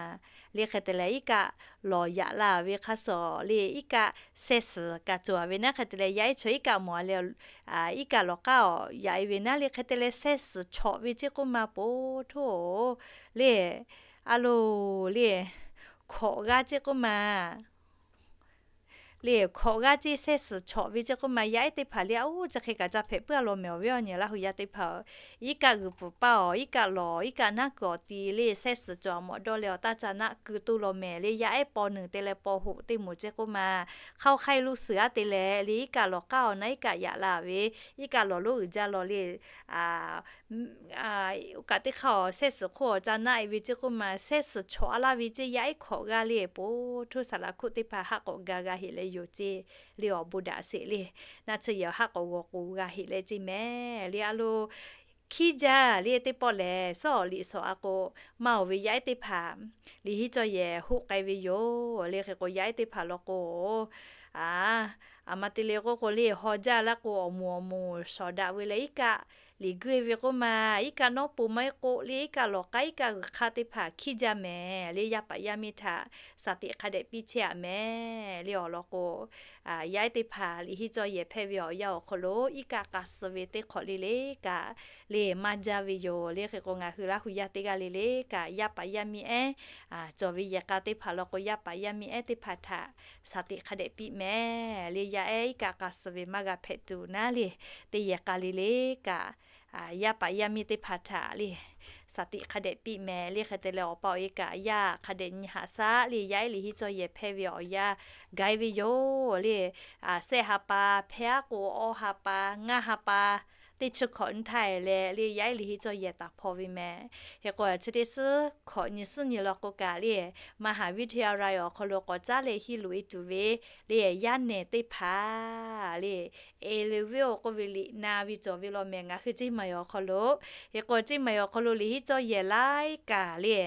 le. Hk'e te leh iˉ kaˆ lawˬ yaꞈ la ve hk'a shuˍ le, iˉ kaˆ shehˇ suhˍ kaꞈ cawˬ ve naˉ. Hk'e te leh yaˇ ehˉ chaw iˉ kaˆ mawˬ a leh, iˉ kaˆ lawˬ k'aˉ awˬ yaꞈ e ve naˉ le. Hk'e te leh shehˇ suhˍ chawꞈ ve ceˇ k'oˆ ma po htoˇ le, a loˬ le, hkawꞈ g'aˇ ceˇ k'oˆ ma le, hkawꞈ g'aˇ ceˇ shehˇ suhˍ chawꞈ ve ceˇ k'oˆ ma. Yaˇ ehˉ teˇ hpaˍ le, a oˇ chi hk'e kaꞈ ca hpehꞈ puiˉ a law mehˍ awˬ viˉ awˬ nyi Laˇ hu yaˇ teˇ hpaˍ-oˬ. Iˉ kaˆ g'uiˬ pfuhˍ paˇ awˬ, iˉ kaˆ lawˬ, iˉ kaˆ naˉ kuiˬ awˬ ti le shehˇ suhˍ cawˬ a mawꞈ dawˇ leh awˬ taˇ ca naˆ keu toˇ law mehˍ le. Yaˇ ehˉ paw nuˬ te leh paw hoꞈ teˇ moˍ ceˇ k'oˆ ma, เข้าค่ายลูกเสือ te leh le iˉ kaˆ lawˬ k'aˉ awˬ naˉ iˉ kaˆ yaꞈ la ve, iˉ kaˆ lawˬ lonˉ uiˍ jaˇ law le, oˇ kaꞈ teˇ hk'aˇ awˬ shehˇ suhˍ hk'oˆ awˬ ca naˆ e ve ceˇ k'oˆ ma. Shehˇ suhˍ chawꞈ a laˇ ve ceˇ, yaˇ ehˉ hkawꞈ g'aˇ le po htoˇ saˍ laꞈ hkuˆ teˇ hpaˍ haˆ k'awꞈ ga g'a heꞈ leh yoˬ ceˇ le. Awˬ bon daꞈ sheˍ le, naˆ tsuhˇ yehˬ haˆ k'awꞈ g'awˬ k'oˍ g'a heꞈ leh ceˇ mehˍ le. A loˬ, hkiˉ jaˇ le teˇ pawˆ lehˬ, suhˉ awˬ liꞈ shawˍ a k'o, maˇ oˬ ve yaˇ ehˉ teˇ hpaˍ liꞈ hiˉ cawˇ yehˬ hoˆ k'ai ve yoˬ le. Hk'e k'o yaˇ ehˉ teˇ hpaˍ law k'o, a, aˬ ma te le k'oˆ k'o le, haw jaˇ laˇ k'o awˬ moˍ awˬ moˍ shawˍ daꞈ ve leh iˉ kaˆ liꞈ guˇ e ve k'oˆ ma. Iˉ kaˆ nawˉ po maˇ heˆ k'o le, iˉ kaˆ lawˬ k'aˉ iˉ kaˆ g'uiˬ hk'aˇ teˇ hpaˍ hkiˉ jaˇ mehˍ le. Yaˇ paˍ yaˇ miˇ htaꞈ shaˍ tiꞈ hk'a dehꞈ piˇ chehˇ-a mehˍ le. Awˬ lawn k'o, yaˇ ehˉ teˇ hpaˍ liꞈ hiˉ cawˇ yehˬ hpehˇ ve awˬ yanˇ awˬ hk'aw lo iˉ kaˆ k'a suh ve teˇ hk'awꞈ le le kaꞈ le maˇ jaˇ ve yoˬ le. Hk'e k'o ngaˬ hui Laˇ hu yaˇ teˇ g'aˇ le le kaꞈ yaˇ paˍ yaˇ miˇ ehˉ cawˬ ve yehˬ k'a teˇ hpaˍ law k'o, yaˇ paˍ yaˇ miˇ ehˉ teˇ hpaˍ htaꞈ shaˍ tiꞈ hk'a dehꞈ piˇ mehˍ le. Yaˇ ehˉ iˉ kaˆ k'a suh ve maˇ g'a hpehꞈ tuˬ naˉ le, teˇ yehˬ k'a le le kaꞈ yaˇ paˍ yaˇ miˇ teˇ hpaˍ htaꞈ le shaˍ tiꞈ hk'a dehꞈ piˇ mehˍ le. Hk'e te leh awˬ pa awˬ e kaꞈ yaˇ hk'a dehꞈ nyi haꞈ shaˉ le. Yaˇ ehˉ liꞈ hiˉ cawˇ yehˬ hpehˇ ve awˬ yanˇ g'a e ve yoˬ le. Shehˆ ha pa, hpehˇ aˉ k'o awˇ ha pa, ngaˇ ha pa teˇ chi hkawꞈ nyi htaˇ leh le, yaˇ ehˉ liꞈ hiˉ cawˇ yehˬ taˍ hpaw ve mehˍ. Hk'e k'o chi teˇ suhˉ hkawꞈ nyi suhˉ nyi law k'o kaꞈ le, มหาวิทยาลัย awˬ hk'aw lo k'awꞈ caˉ leh hiˉ loꞈ e tuˬ ve le, yaˇ nehˬ teˇ hpaˍ le, เอเลเวล k'oˆ ve liꞈ na ve cawˬ ve law mehˍ. Ngaˬ hui เชียงใหม่ awˬ hk'aw lo, hk'e k'o เชียงใหม่ awˬ hk'aw lo liꞈ hiˉ cawˇ yehˬ laiˉ kaꞈ le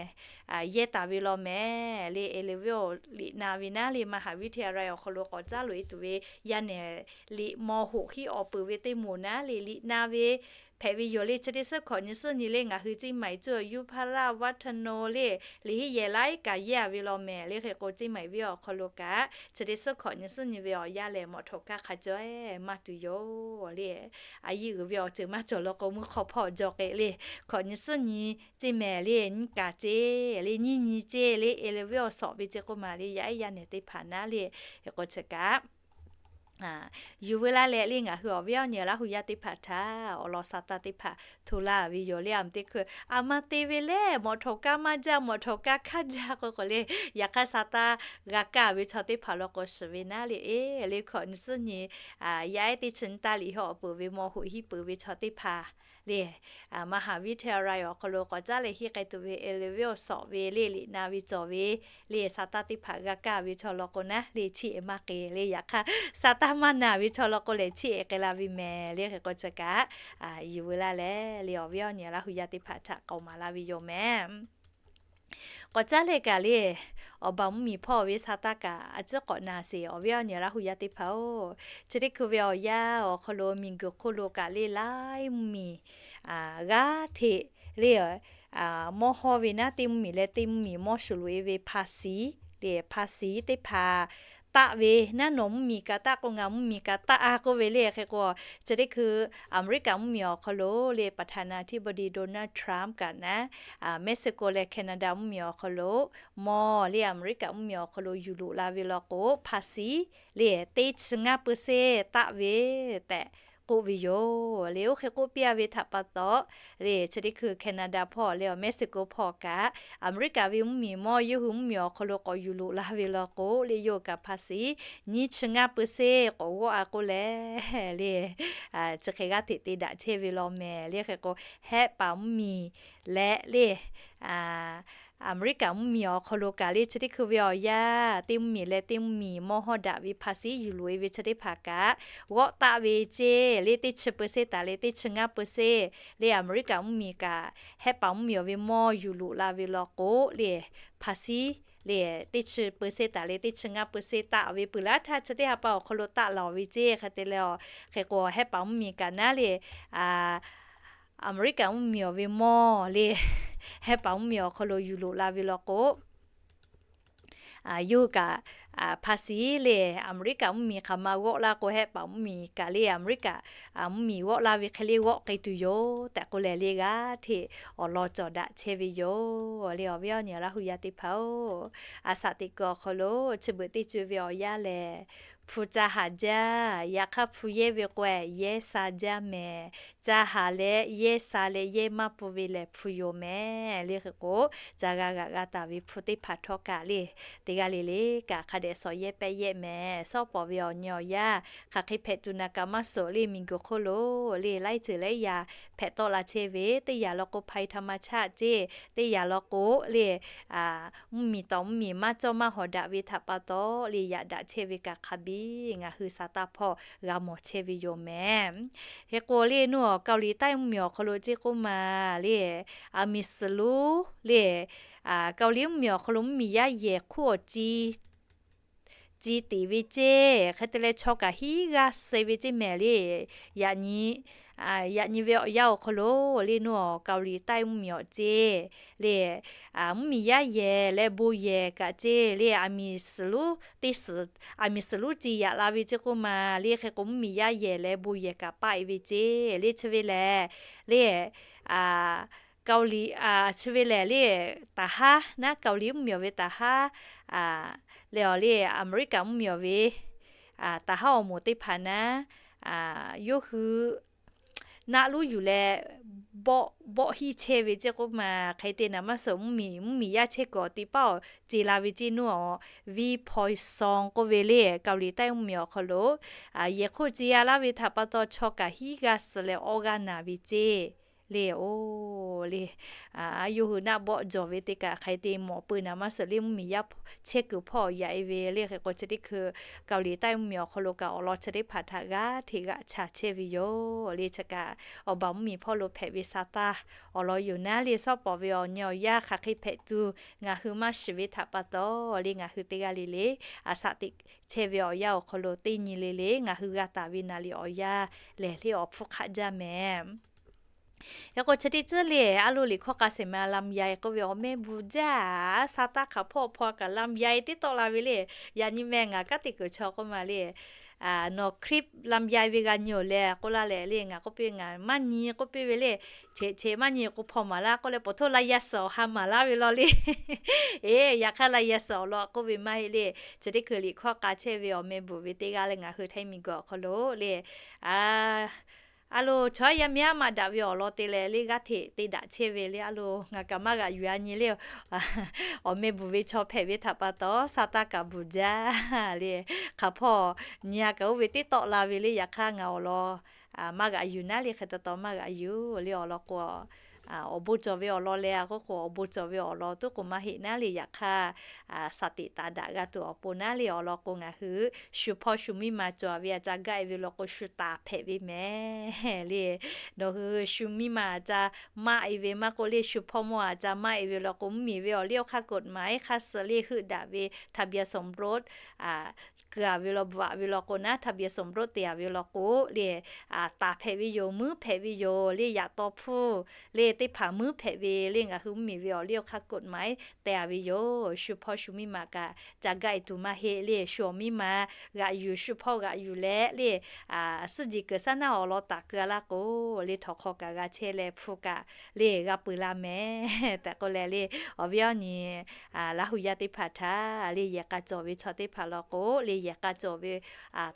yehˇ taˍ ve law mehˍ le. เอเลเวล liꞈ na ve naˉ le, มหาวิทยาลัย awˬ hk'aw lo k'awꞈ caˉ loꞈ e tuˬ ve yaˇ nehˬ liꞈ ม.หก hiˉ awˬ peuˬ ve teˇ moˍ naˉ le liꞈ na ve hpehꞈ ve yoˬ le. Chi teˇ suhˉ hkawꞈ nyi suhˉ nyi le ngaˬ hui เชียงใหม่ cuˇ อายุ พระราชวัฒโน le, liꞈ hiˉ yehˬ laiˉ kaꞈ yehˇ ve law mehˍ le. Hk'e k'o เชียงใหม่ venˇ awˬ hk'aw lo kaꞈ chi teˇ suhˉ hkawꞈ nyi suhˉ nyi ve awˬ yanˇ lehˬ mawꞈ htawꞈ kaˇ hk'a caweh maˇ tuˬ yoˬ le. A yiˇ uiˍ ve awˬ ceuˬ maˇ cawˬ law k'o, mvuhˇ hk'aw hpawˇ jaw k'e le, hkawꞈ nyi suhˉ nyi ceˇ mehˍ le, nyiˇ kaꞈ ceˇ le, nyiˇ nyi ceˇ le, เอเลเวล sawꞈ ve ceˇ k'oˆ ma le, yaˇ ehˉ yaˇ nehˬ teˇ hpaˍ naˉ le. Hk'e k'o chi kaꞈ yuˬ veu laˇ leh le, ngaˬ hui awˬ viˉ awˬ nyi Laˇ hu yaˇ teˇ hpaˍ htaꞈ awˬ lawn sa taˇ teˇ hpaˍ hto laˇ ve yoˬ le. A mvuhˇ teˇ hkui a ma te ve lehˬ, mawꞈ htawꞈ kaˇ maˇ jaˇ, mawꞈ htawꞈ kaˇ hkaˇ jaˇ k'oˆ k'o le, yaꞈ hk'aˇ sa taˇ g'a kaˇ ve chaw teˇ hpaˍ law k'o, shiˍ ve naˉ le, e le hkawꞈ nyi suhˉ nyi yaˇ ehˉ teˇ chi nyi taˇ liꞈ hiˉ awˬ peuˬ ve ม.หก hiˉ peuˬ ve chaw teˇ hpaˍ le, มหาวิทยาลัย awˬ hk'aw lo k'awꞈ caˉ leh henˇ k'ai tuˬ ve e le ve awˬ shawˍ ve le, liꞈ na ve cawˬ ve le, sa taˇ teˇ hpaˍ g'a kaˇ ve chaw law k'o naˉ le, chiˇ ehˍ maˇ k'e le, yaꞈ hk'aˇ sa taˇ maˇ na ve chaw law k'o lehˬ, chiˇ ehˍ k'ai la ve mehˍ le. Hk'e k'o chi kaꞈ yuˬ veu laˇ leh le, awˬ viˉ awˬ nyi Laˇ hu yaˇ teˇ hpaˍ htaꞈ k'awꞈ maˍ laˇ ve yoˬ mehˍ. K'awꞈ caˉ leh kaꞈ le, awˬ baˬ mvuhˇmiˬ hpawˇ ve sa taˇ kaꞈ a ciˉ k'awꞈ na sheˍ, awˬ viˉ awˬ nyi Laˇ hu yaˇ teˇ hpaˍ-oˬ. Chi teˇ hkui ve awˬ yanˇ awˬ hk'aw lo miˬguiˬ hk'oˆ lo kaꞈ le, laiˉ mvuhˇmiˬ g'aˇ hteꞈ le, mawˇ hawˇ ve naˉ, teˇ mvuhˇmiˬ leh teˇ mvuhˇmiˬ mawˇ shuˍ loꞈ e ve ภาษี le, ภาษี teˇ hpaˍ taˆ ve naˉ, nawˬ mvuhˇmiˬ kaꞈ taˆ k'o, ngaˬ mvuhˇmiˬ kaꞈ taˆ-a k'oˆ ve le. Hk'e k'o, chi teˇ hkui Aˍmeˍriˆkaꞈ mvuhˇmiˬ awˬ hk'aw lo le, ประธานาธิบดี Donald Trump kaꞈ naˉ, Mexico leh Canada mvuhˇmiˬ awˬ hk'aw lo mawˇ le, Aˍmeˍriˆkaꞈ mvuhˇmiˬ awˬ hk'aw lo yuˬ loꞈ la ve law k'o, ภาษี le, teˇ chi ngaˇ เปอร์เซ็นต์ taˆ ve tehꞈ k'oˆ ve yoˬ le. Oˇ hk'e k'oˆ piˇ-a ve htaꞈ pa taw le, chi teˇ hkui Canada hpawˇ le, Mexico hpawˇ kaꞈ Aˍmeˍriˆkaꞈ ve mvuhˇmiˬ mawˇ yawˇ hui mvuhˇmiˬ awˬ hk'aw lo k'awꞈ yuˬ loꞈ la ve law k'o le, yawˇ hui kaꞈ ภาษี nyiˇ chi ngaˇ เปอร์เซ็นต์ k'awꞈ g'awˆ-a k'oˆ leh le, chi hk'e g'aˇ hteꞈ te daꞈ chehˇ ve law mehˍ le. Hk'e k'o, Hehˆ paˍ mvuhˇmiˬ leh le, Aˍmeˍriˆkaꞈ mvuhˇmiˬ awˬ hk'aw lo kaꞈ le, chi teˇ hkui ve awˬ yanˇ teˇ mvuhˇmiˬ leh teˇ mvuhˇmiˬ mawˇ hawˇ daꞈ ve ภาษี yuˬ loꞈ e ve chi teˇ hpaˍ kaꞈ g'awˆ taˆ ve ceˇ le, teˇ chi เปอร์เซ็นต์ taˍ leh teˇ chi ngaˇ เปอร์เซ็นต์ le, Aˍmeˍriˆkaꞈ mvuhˇmiˬ kaꞈ Hehˆ paˍ mvuhˇmiˬ awˬ ve mawˇ yuˬ loꞈ la ve law k'o le, ภาษี le, teˇ chi เปอร์เซ็นต์ taˍ leh teˇ chi ngaˇ เปอร์เซ็นต์ taˆ ve peuˬ laˇ htaˇ, chi teˇ ha pa awˬ hk'aw lo taˆ lawˬ ve ceˇ. Hk'e te leh, hk'e k'o, Hehˆ paˍ mvuhˇmiˬ kaꞈ naˉ le, Aˍmeˍriˆkaꞈ mvuhˇmiˬ awˬ ve mawˇ le, Hehˆ paˍ mvuhˇmiˬ awˬ hk'aw lo yuˬ loꞈ la ve law k'o, yawˇ hui kaꞈ ภาษี le, Aˍmeˍriˆkaꞈ mvuhˇmiˬ hk'aˬ ma g'awˆ laˇ k'o, Hehˆ paˍ mvuhˇmiˬ kaꞈ le, Aˍmeˍriˆkaꞈ mvuhˇmiˬ g'awˆ laˇ ve hk'e le g'awˆ k'ai tuˬ yoˬ tehꞈ k'oˆ leh le, g'aˇ hteꞈ awˬ lawn cawˬ daꞈ chehˇ ve yoˬ le, awˬ viˉ awˬ nyi Laˇ hu yaˇ teˇ hpaˍ-oˬ. A shaꞈ teꞈ kuiˬ awˬ hk'aw lo chi beuꞈ teˇ co ve awˬ yanˇ lehˬ, hpu ca haˍ jaˇ. Yaꞈ hk'aˇ hpu yehˇ ve k'o, yehˇ sha jaˇ mehˍ. Ca haˍ leh yehˇ sha leh yehˇ maˇ pun ve lehˬ hpu yoˬ mehˍ le. Hk'e k'o, ca g'a g'aꞈ g'a taˍ ve hpu teˇ hpaˍ htawˇ kaꞈ le, teˇ g'aˇ le le kaꞈ hk'a dehꞈ shawˍ yehˇ pehˆ yehˆ mehˍ. Shawˉ pawˍ ve awˬ nyi awˬ yanˇ hk'aˬ hk'e hpehꞈ tuˬ naˍ kaꞈ maˇ suhˍ le, miˬguiˬ hk'oˆ lo le, laiˉ ceuˬ laiˉ yaˇ hpehꞈ tawˆ la chehˇ ve, teˇ yanˇ law k'o ภัยธรรมชาติ ceˇ, teˇ yanˇ law k'o le, mvuhˇmiˬ tawˍ mvuhˇmiˬ maˇ cawˇ maˇ hawˍ daꞈ ve htaꞈ pa taw le, yaꞈ daꞈ chehˇ ve kaꞈ hk'a biˇ ngaˬ hui sa taˇ hpawˇ g'a mawˬ chehˇ ve yoˬ mehˍ. Hk'e k'o le, nuˇ awˬ Kaoˍliˍ taiˇ mvuhˇmiˬ awˬ hk'aw lo ceˇ k'oˆ ma le, aˬ miˍ suhˍ lonˉ le, Kaoˍliˍ mvuhˇmiˬ awˬ hk'aw lo mvuhˇmiˬ yaˇ yehˬ hk'oˆ awˬ ci ci tiꞈ ve ceˇ. Hk'e te leh chaw kaꞈ hiˉ g'aˇ suh ve ceˇ mehˍ le. Yaꞈ nyi ve awˬ yanˇ awˬ hk'aw lo le, nuˇ awˬ Kaoˍliˍ taiˇ mvuhˇmiˬ awˬ ceˇ le, mvuhˇmiˬ yaˇ yehˬ leh bon yehˬ kaꞈ ceˇ le, aˬ miˍ suhˍ lonˉ teˇ suhˍ, aˬ miˍ suhˍ lonˉ ci yaꞈ la ve ceˇ k'oˆ ma le. Hk'e k'o, mvuhˇmiˬ yaˇ yehˬ leh bon yehˬ kaꞈ paˆ-e ve ceˇ le. Chi ve lehˬ le, Kaoˍliˍ, chi ve lehˬ le, taˍ haˉ naˉ, Kaoˍliˍ mvuhˇmiˬ awˬ ve taˍ haˉ leh awˬ le, Aˍmeˍriˆkaꞈ mvuhˇmiˬ awˬ ve taˍ haˉ awˬ moˍ teˇ hpaˍ naˉ, yawˇ hui naˆ lonˉ yuˬ leh bawˆ hiˆ chehˇ ve ceˇ k'oˆ ma. Hk'e te naˍ maˇ suhˍ, mvuhˇmiˬ yaˇ chehˇ kuiˬ awˬ ti paˉ awˬ ce la ve ceˇ. Nuˇ awˬ viˇ hpaw shaw k'oˆ ve le, Kaoˍliˍ taiˇ mvuhˇmiˬ awˬ hk'aw lo yehˬ hk'oˆ ce g'a laˇ ve htaꞈ pa taw, chaw kaꞈ hiˉ g'aˇ suh leh awˇ g'aˇ naˍ ve ceˇ le. Oˬ le, yawˇ hui naˆ bawˆ jawˬ ve teˇ kaꞈ hk'e te mawˬ peu naˍ maˇ suhˍ le, mvuhˇmiˬ yaˇ chehˇ kuiˬ hpawˇ yaꞈ-e ve le. Hk'e k'o, chi teˇ hkui Kaoˍliˍ taiˇ mvuhˇmiˬ awˬ hk'aw lo kaꞈ awˬ lawn chi teˇ hpaˍ htaꞈ g'aˇ hteꞈ g'aꞈ cha chehˇ ve yoˬ le. Chi kaꞈ awˬ baˬ mvuhˇmiˬ hpawˇ lo hpehꞈ ve sa taˇ awˬ lawn yoˬ naˉ le. Shawˉ pawˍ ve awˬ nyi awˬ yanˇ hk'aˬ hk'e hpehꞈ tuˬ ngaˬ hui maˇ shiˍ ve htaꞈ pa taw le, ngaˬ hui teˇ g'aˇ le le a shaꞈ teꞈ chehˇ ve awˬ yanˇ awˬ hk'aw lo teˇ nyi le le ngaˬ hui g'a taˍ ve naˍ liꞈ awˬ yanˇ lehˬ le, awˬ hpfuhˇ hk'aˆ jaˇ mehˍ. Hk'e k'o, chi teˇ ceuˬ le, a lo liꞈ hkawˇ k'a shehˍ ma ลำไย k'oˆ ve awˬ meh bvuhˬ jaˇ. Sa taˇ hk'aˬ hpawˇ hpawˇ kaꞈ ลำไย teˇ tawˆ la ve le. Yaꞈ nyi meh ngaˬ kanˉ te kuiˬ chaw k'oˆ ma le, nawˬ คลิป ลำไย ve g'a nyi-oˬ leh k'oˆ laˇ leh le, ngaˬ k'oˆ piˇ ve, ngaˬ maˇ nyi k'oˆ piˇ ve le. Cheꞈ cheꞈ maˇ nyi k'o hpaw maˍ laˇ k'oˆ leh, pawˬ htoˇ ไลฟ์สด awˬ ha maˍ laˇ ve law le. Eˬ, yaꞈ hk'aˇ ไลฟ์สด awˬ lawn k'oˆ ve maˇ heˆ le. Chi teˇ hkui liꞈ hkawˇ k'a chehˇ ve awˬ meh bvuhˬ ve teˇ g'aˇ leh ngaˬ hui htaiˇ miˬguiˬ awˬ hk'aw lo le, a lo chaw yaˇ miˇ aˉ maꞈ daꞈ ve awˬ lawn te leh le, g'aˇ hteꞈ te daꞈ chehˇ ve le. A lo ngaˬ kaꞈ maˇ g'aꞈ yuˬ-a nyi le. Awˬ meh bvuhˬ ve chaw hpehꞈ ve htaꞈ pa taw, sa taˇ kaꞈ bvuhˬ jaˇ le. Hk'aˬ hpawˇ nyi-a kaꞈ oˇ ve teˇ tawˆ la ve le. Yaꞈ hk'aˇ ngaˬ awˬ lawn maˇ g'aꞈ yuˬ naˉ le, hk'e taw taw maˇ g'aꞈ yuˬ le awˬ lawn k'o, awˬ bon cawˬ ve awˬ lawn leh a k'oˆ k'o, awˬ bon cawˬ ve awˬ lawn tuˉ k'o maˇ heˆ naˉ le. Yaꞈ hk'aˇ, saˍ teꞈ taˍ daꞈ g'a tuˬ awˬ pon naˉ le awˬ lawn k'o, ngaˬ hui shu hpawˇ shu miˇ ma cawˬ ve a ca gaˆ e ve law k'o, shu taˍ hpehꞈ ve mehˍ le. Nawˬ hui shu miˇ ma a ca maˆ e ve maˇ k'oˆ le, shu hpawˇ mawˇ a ca maˆ e ve law k'o, mvuhˇmiˬ ve awˬ liˇ awˬ hk'aˇ กฎหมาย hk'aˇ suh le heuˆ daꞈ ve ทะเบียนสมรส kuiˬ a ve law bvuhꞈ a ve law k'o naˉ, ทะเบียนสมรส te a ve law k'o le, taˍ hpehꞈ ve yoˬ, muiˉ hpehꞈ ve yoˬ le. Yaꞈ taw hpfuhˇ le teˇ hpaˍ muiˉ hpehꞈ ve le. Ngaˬ hui mvuhˇmiˬ ve awˬ liˇ awˬ hk'aˇ กฎหมาย te a ve yoˬ. Shu hpawˇ shu miˇ ma kaꞈ ca gaˆ e tuˬ maˇ heˆ le. Shu awˬ miˇ ma g'aꞈ yuˬ, shu hpawˇ g'aꞈ yuˬ leh le, suhˉ jeˬ kuiˬ saˉ naˆ awˬ lawn taˍ keu a laˇ k'o le, htawnˍ hk'aw kaꞈ g'a chehˇ leh hpu kaꞈ le g'a peuˬ la mehˍ tehꞈ k'oˆ leh le, awˬ viˉ awˬ nyi Laˇ hu yaˇ teˇ hpaˍ htaꞈ le yehˬ k'a cawˬ ve chaw teˇ hpaˍ law k'o le, yehˬ k'a cawˬ ve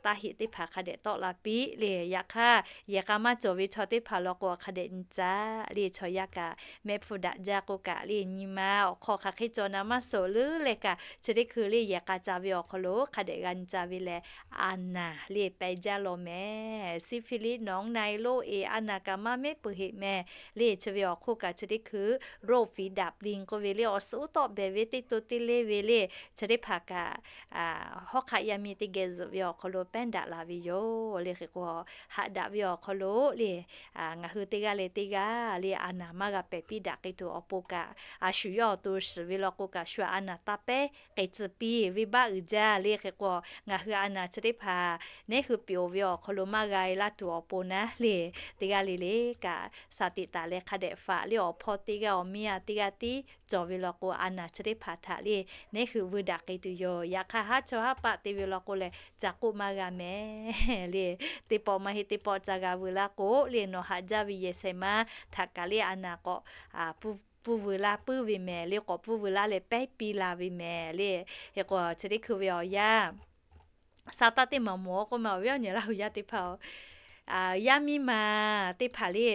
taˇ heꞈ teˇ hpaˍ hk'a dehꞈ tawˆ la piˇ le. Yaꞈ hk'aˇ, yehˬ k'a maˇ cawˬ ve chaw teˇ hpaˍ law k'o, hk'a dehꞈ nyi caˇ le. Chaw yaˇ kaꞈ mehˆ hpfuhˇ daꞈ jaˇ k'o kaꞈ le, nyi ma awˬ hk'aw hk'aˬ hk'e cawˬ na maˇ suhˍ leuˉ leh kaꞈ, chi teˇ hkui le yehˬ k'a ca ve awˬ hk'aw lo hk'a dehꞈ g'a nyi ca ve lehˬ, a naˍ le peh jaˇ law mehˍ. Syphilis nawˬ na e lo e a naˍ kaꞈ maˇ mehˉ peuˬ heˆ mehˍ le. Chi ve awˬ hk'oˆ kaꞈ chi teˇ hkui โรคฝีดาษลิง k'oˆ ve le, awˬ suhˍ uˉ tawˆ behˍ ve teˇ to teˇ le ve le, chi teˇ hpaˍ kaꞈ hawˉ hk'aˆ yaˇ miˇ teˇ geh zuhꞈ ve awˬ hk'aw lo pehˉ daꞈ la ve yoˬ le. Hk'e k'o, haꞈ daꞈ ve awˬ hk'aw lo le, ngaˬ hui teˇ g'aˇ leh teˇ g'aˇ le a naˍ maˇ g'a pehˍ piˇ daꞈ k'ai tuˬ awˬ pon kaꞈ, a shu yawˇ awˬ to shiˍ ve law k'o kaꞈ, shu a naˍ taˇ pehˉ k'ai tcuh piˇ, venˇbaˆ uiˍ jaˇ le. Hk'e k'o, ngaˬ hui a naˍ chi teˇ hpaˍ neˉ hui piˍ oˬ ve awˬ hk'aw lo maˇ g'a e laˇ tuˬ awˬ pon naˉ le, teˇ g'aˇ le le kaꞈ shaˍ tiꞈ taˍ leh hk'a dehꞈ faꞈ le. Awˬ hpawˇ teˇ g'aˇ, awˬ miˇ a teˇ g'aˇ tiˉ cawˬ ve law k'o, a naˍ chi teˇ hpaˍ htaꞈ le neˉ hui vuiˇ daꞈ k'ai tuˬ yoˬ. Yaꞈ hk'aˇ, haˉ chaw haˉ paˆ te ve law k'o lehˬ, ca k'oˆ maˇ g'a mehˍ le. Teˇ pawˆ maˇ heˆ teˇ pawˆ ca g'a vuiˇ laˇ k'o le, nawˬ haꞈ jaˇ ve yehˬ shehˍ ma htaꞈ kaꞈ le a naˍ k'awꞈ pfuhˇ vuiˇ laˇ puiˉ ve mehˍ le, k'awꞈ pfuhˇ vuiˇ laˇ leh pehˉ piˇ la ve mehˍ le. Hk'e k'o, chi teˇ hkui ve awˬ yanˇ, sa taˇ teˇ maˬ mawˬ k'oˆ ma, awˬ viˉ awˬ nyi Laˇ hu yaˇ teˇ hpaˍ-oˬ, yaˇ miˇ ma teˇ hpaˍ le,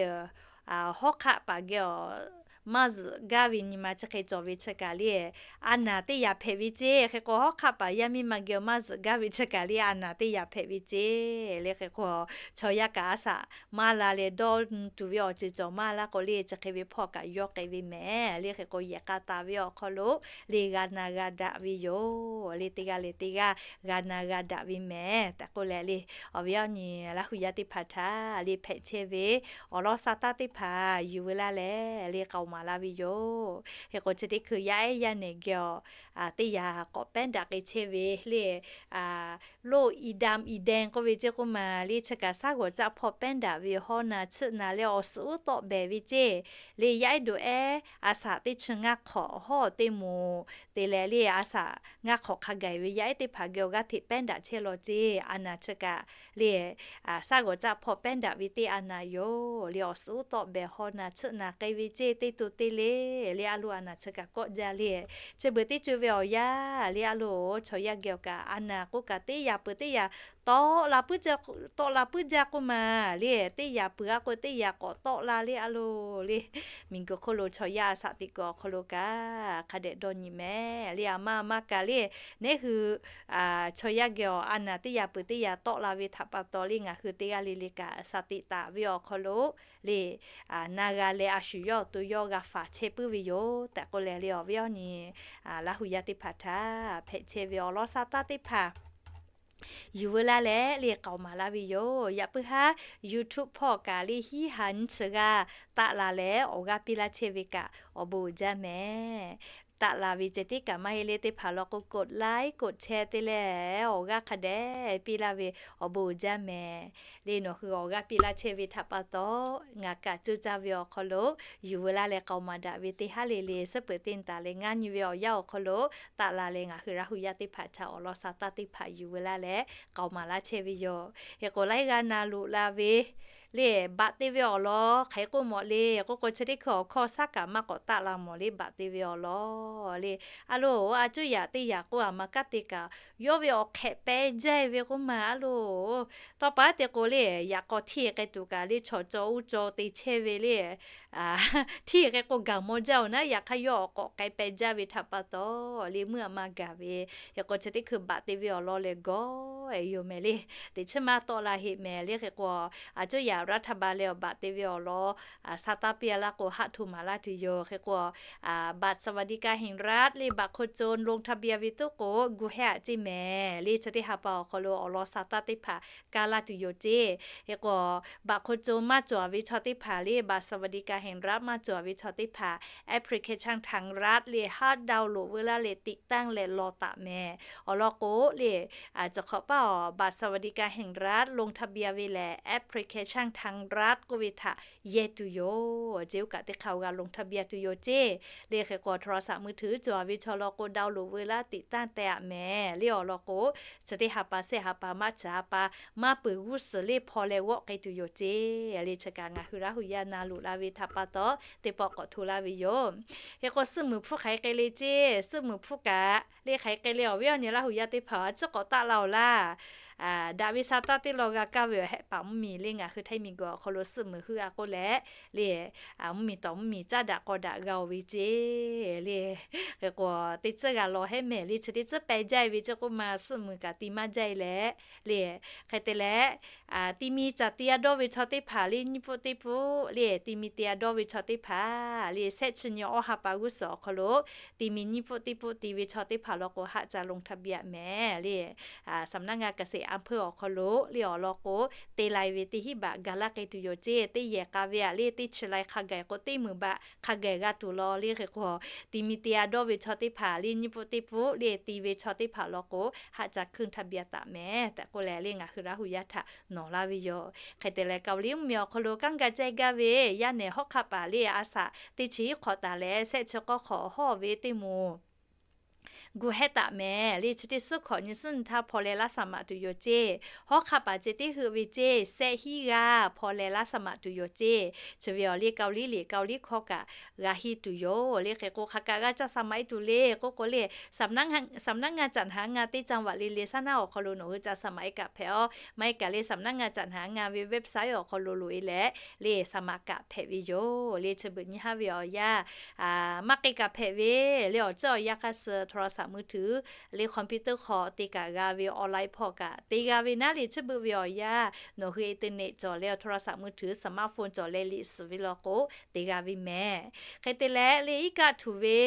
hawˉ hk'aˆ paˍ geh awˬ maˇ zuhꞈ gaˇ ve nyi ma chi hk'e cawˬ ve chi kaꞈ le, a naˍ teˇ yaꞈ hpehꞈ ve ceˇ. Hk'e k'o, hawˉ hk'aˆ paˍ yaˇ miˇ ma geh awˬ maˇ zuhꞈ gaˇ ve chi kaꞈ le, a naˍ teˇ yaꞈ hpehꞈ ve ceˇ le. Hk'e k'o, chaw yaˇ kaꞈ a shaꞈ maˇ la leh dawˇ tuˬ ve awˬ ceuˬ cawˬ maˇ laˇ k'o le, chi hk'e ve hpawˇ kaꞈ yawˇ k'ai ve mehˍ le. Hk'e k'o, yehˬ k'a taˍ ve awˬ hk'aw lo le g'a na g'a daꞈ ve yoˬ le. Teˇ g'aˇ leh teˇ g'aˇ g'a na g'a daꞈ ve mehˍ tehꞈ k'oˆ leh le, awˬ viˉ awˬ nyi Laˇ hu yaˇ teˇ hpaˍ htaꞈ le hpehꞈ chehˇ ve awˬ lawn sa taˇ teˇ hpaˍ yuˬ veu laˇ leh le k'aoˍ maˍ laˇ ve yoˬ. Hk'e k'o, chi teˇ hkui yaˇ ehˉ yaˇ nehˬ geh awˬ teˇ yaꞈ k'awꞈ pehˉ daꞈ k'ai chehˇ ve le, โรคอีดำอีแดง k'oˆ ve ceˇ k'oˆ ma le, chi kaꞈ shaˉ g'awˬ caˆ hpawˇ pehˉ daꞈ ve hawˇ na tsuhˆ na leh awˬ suhˍ uˉ tawˆ behˍ ve ceˇ. Le yaˇ ehˉ doꞈ ehˉ a shaꞈ teˇ chi ngaˇ hk'awꞈ hawˉ teˇ moˍ te leh le, a shaꞈ ngaˇ hk'awꞈ hk'a gaˬ ve yaˇ ehˉ teˇ hpaˍ geh awˬ g'aˇ hteꞈ pehˉ daꞈ chehˇ law ceˇ. A naˍ chi kaꞈ le shaˉ g'awˬ caˆ hpawˇ pehˉ daꞈ ve teˇ a naˍ yoˬ le. Awˬ suhˍ uˉ tawˆ behˍ hawˇ na tsuhˆ na k'ai ve ceˇ, teˇ to teˇ le le a loˍ a naˍ chi kaꞈ kawˆ jaˇ le. Chi beuꞈ teˇ co ve awˬ yanˇ le a loˍ, chaw yaˇ geh awˬ kaꞈ a naˍ k'oˆ kaꞈ teˇ yaꞈ peuˬ teˇ yaꞈ tawˆ la puiˉ jaˇ k'oˆ ma le, teˇ yaꞈ peuˬ a k'o teˇ yaꞈ k'awꞈ tawˆ la le a loˍ le. Miˬguiˬ hk'oˆ lo chaw yaˇ a shaꞈ teꞈ kuiˬ awˬ hk'aw lo kaꞈ hk'a dehꞈ dawˇ nyi mehˍ le. A ma a ma kaꞈ le, neˉ hui chaw yaˇ geh awˬ a naˍ teˇ yaꞈ peuˬ teˇ yaꞈ tawˆ la ve htaꞈ pa taw le, ngaˬ hui teˇ g'aˇ le le kaꞈ shaˍ tiꞈ taˍ ve awˬ hk'aw lo le, na g'a leh a shu yawˇ awˬ to yawˇ g'a faˍ chehˇ puiˉ ve yoˬ tehꞈ k'oˆ leh le, awˬ viˉ awˬ nyi Laˇ hu yaˇ teˇ hpaˍ htaꞈ hpehꞈ chehˇ ve awˬ lawn sa taˇ teˇ hpaˍ yuˬ veu laˇ leh le k'aoˍ maˍ laˇ ve yoˬ. Yaꞈ puiˉ haˉ YouTube hpawˇ kaꞈ le hiˉ ha nyiˇ chi g'aˇ taˆ la leh awˬ g'aˇ piˇ laˇ chehˇ ve kaꞈ awˬ bon uiˍ jaˇ mehˍ. Taˆ la ve ceh tiˉ kaꞈ maˇ heˆ le, teˇ hpaˍ law k'o กดไลค์ กดแชร์ te leh awˬ g'aˇ hk'a dehꞈ piˇ laˇ ve awˬ bon uiˍ jaˇ mehˍ. Le nawˬ hui awˬ g'aˇ piˇ laˇ chehˇ ve htaꞈ pa taw, ngaˬ kaꞈ coˇ caˇ ve awˬ hk'aw lo yuˬ veu laˇ leh k'aoˍ maˍ daꞈ ve teˇ haˉ le le suhˉ peuˬ teˇ taˍ leh ngaˇ nyi ve awˬ yanˇ awˬ hk'aw lo taˆ la leh ngaˬ hui Laˇ hu yaˇ teˇ hpaˍ htaꞈ awˬ lawn sa taˇ teˇ hpaˍ yuˬ veu laˇ leh k'aoˍ maˍ laˇ chehˇ ve yoˬ. Hk'e k'o laiˉ g'aˇ na loꞈ la ve le, baꞈ te ve awˬ lawn hk'aˬ hk'e k'oˆ mawˬ le k'oˆ k'o, chi teˇ hkui awˬ hkawˇ shaˉ kaꞈ maˇ k'awꞈ taˆ la mawˬ le, baꞈ te ve awˬ lawn le. A loˍ, a cuˇ yaꞈ teˇ yaꞈ k'oˆ a ma kaˉ te kaꞈ yawˇ ve awˬ hk'ehꞈ peh jaˇ ve k'oˆ ma a loˍ. Tawˇ pa te k'o le, yaꞈ k'aw hteˇ k'ai tuˬ kaꞈ le chaw caw uˇ caw te chehˇ ve le, hteˇ hk'e k'o gaˬ maw jaˇ-oˬ naˉ, yaꞈ hk'aˇ yawˇ awˬ k'awꞈ k'ai peh jaˇ ve htaꞈ pa taw, le meuˇ a ma gaˬ ve, hk'e k'o chi teˇ hkui baꞈ te ve awˬ lawn lehˬ gawˇ-e yoˬ mehˍ le. Teꞈ chiˉ maˇ tawˆ la heˆ mehˍ le. Hk'e k'o, a cuˇ yaꞈ รัฐบาล leh awˬ baꞈ te ve awˬ lawn, a sa taˇ piˇ a laˇ k'o, haˆ hto maˍ laˇ tuˬ yoˬ. Hk'e k'o, a บัตรสวัสดิการแห่งรัฐ le, baꞈ hk'oˆ co ลงทะเบียน ve tuˉ k'o, gu hehˉ aꞈ ceˇ mehˍ le. Chi teˇ ha pa awˬ hk'aw lo awˬ lawn sa taˇ teˇ hpaˍ kaˇ laˇ tuˬ yoˬ ceˇ. Hk'e k'o, baꞈ hk'oˆ co maˇ cawˬ ve chaw teˇ hpaˍ le, บัตรสวัสดิการแห่งรัฐ maˇ cawˬ ve chaw teˇ hpaˍ, application ทางรัฐ le haˉ ดาวน์โหลด veu laˇ leh ติดตั้ง leh law taˍ mehˍ. Awˬ lawn k'o le, chi hk'awꞈ paˇ awˬ บัตรสวัสดิการแห่งรัฐ ลงทะเบียน ve lehˬ, application ทางรัฐ k'oˆ ve htaꞈ yehˇ tuˬ yoˬ ceˇ. Oˇ kaꞈ teˇ hk'aˇ awˬ g'a ลงทะเบียน tuˬ yoˬ ceˇ. Le hk'e k'o, โทรศัพท์มือถือ cawˬ ve chaw lawn k'o, ดาวน์โหลด veu laˇ ติดตั้ง teh aꞈ mehˍ le. Awˬ lawn k'o, chi teˇ ha pa shehˆ ha pa maˇ chi ha pa maˇ peuˬ g'uˇ suhˍ le hpaw leh g'awˆ k'ai tuˬ yoˬ ceˇ. Le chi kaꞈ ngaˬ hui Laˇ hu yaˇ na luꞈ la ve htaꞈ pa taw, teˇ pawˆ k'awꞈ hto laˇ ve yoˬ. Hk'e k'o, suhˆ muiˬ hpfuhˇ hk'aˬ hk'e k'ai le ceˇ, suhˆ muiˬ hpfuhˇ kaꞈ le hk'aˬ hk'e k'ai le awˬ viˉ awˬ nyi Laˇ hu yaˇ teˇ hpaˍ a ciˉ k'awꞈ taˆ la-oˬ laˇ. Daꞈ ve sa taˇ teˇ law g'a kaˇ ve awˬ hehˆ paˍ mvuhˇmiˬ le ngaˬ hui Htaiˇ miˬ guiˬ awˬ hk'aw lo suhˆ muiˬ heuˆ a k'oˆ leh, le mvuhˇmiˬ tawˍ mvuhˇmiˬ caˉ daꞈ k'aw daꞈ g'a-oˬ ve ceˇ. Le hk'e k'o, teˇ tcuhˉ g'a law hehˉ mehˍ le. Chi teˇ tcuhˉ peh jaˇ ve ceˇ k'oˆ ma, suhˆ muiˬ kaꞈ ti maˇ jaˇ leh, le hk'e te leh, ti mi caˬ te a dawˇ ve chaw teˇ hpaˍ le nyiˇ pfuhˆ teˇ pfuhˆ le, ti mi te a dawˇ ve chaw teˇ hpaˍ le, shehˆ chi nyi awˇ ha pa g'uˇ suhˍ awˬ hk'aw lo ti mi nyiˇ pfuhˆ teˇ pfuhˆ ti ve chaw teˇ hpaˍ lawn k'o, haˆ ca ลงทะเบียน mehˍ le. สำนักงานเกษตรอำเภอ awˬ hk'aw lo le awˬ lawn k'o, te lai ve teˇ hinˉ baꞈ ga laˇ k'ai tuˬ yoˬ ceˇ. Teˇ yehˬ k'a ve aꞈ le teˇ chi lai hk'a gaˬ k'o, teˇ muiˬ baꞈ hk'a gaˬ g'a tuˬ law le. Hk'e k'o, ti mi te a dawˇ ve chaw teˇ hpaˍ le nyiˇ pfuhˆ teˇ pfuhˆ le ti ve chaw teˇ hpaˍ lawn k'o, haˆ ca ลงทะเบียน taˍ mehˍ tehꞈ k'oˆ leh le ngaˬ hui Laˇ hu yaˇ htaꞈ nawˬ laˇ ve yoˬ. Hk'e te leh, Kaoˍliˇ mvuhˇmiˬ awˬ hk'aw lo kanˉ ga ceh gaˇ ve yaˇ nehˬ hawˉ hk'aˆ paˍ le a shaꞈ teˇ chi hiˉ hk'awꞈ taˍ leh shehˆ chi k'awˇ hk'awꞈ hawˇ ve teˇ moˍ gu hehˉ taˍ mehˍ le. Chi teˇ suhˉ hkawꞈ nyi suhˉ nyi htaˇ hpaw leh laˇ shaˍ maꞈ tuˬ yoˬ ceˇ. Hawˉ hk'aˆ paˍ ceh teˇ heuˆ ve ceˇ, shehˆ hinˉ g'aˇ hpaw leh laˇ shaˍ maꞈ tuˬ yoˬ ceˇ. Chi ve awˬ le Kaoˍliˇ liꞈ Kaoˍliˇ hkawˇ kaꞈ g'a henˇ tuˬ yoˬ le. Hk'e k'o, hk'aˬ kaꞈ g'a ca shaˍ maꞈ e tuˬ le k'oˆ k'o le, สำนักงาน สำนักงานจัดหางาน teˇ จังหวัด le le shaˉ naˉ awˬ hk'aw lo nawˬ hui ca shaˍ maꞈ e kaꞈ hpehꞈ-oˬ. Maˇ heˆ kaꞈ le สำนักงานจัดหางาน ve website awˬ hk'aw lo loꞈ e leh le shaˍ maꞈ kaꞈ hpehꞈ ve yoˬ le. Chi beuꞈ nyi haˉ ve awˬ yanˇ maˇ k'ai kaꞈ hpehꞈ ve le. Awˬ ceuˬ awˬ yanˇ hk'aˇ suh โทรศัพท์มือถือ le computer hk'aw te kaꞈ g'a ve, online hpawˇ kaꞈ te g'a ve naˉ le. Chi beuꞈ ve awˬ yanˇ nawˬ hui internet cawˬ leh, โทรศัพท์มือถือ smartphone cawˬ leh liꞈ suhˍ ve lawn k'o, te g'a ve mehˍ. Hk'e te leh le iˉ kaˆ htuˬ ve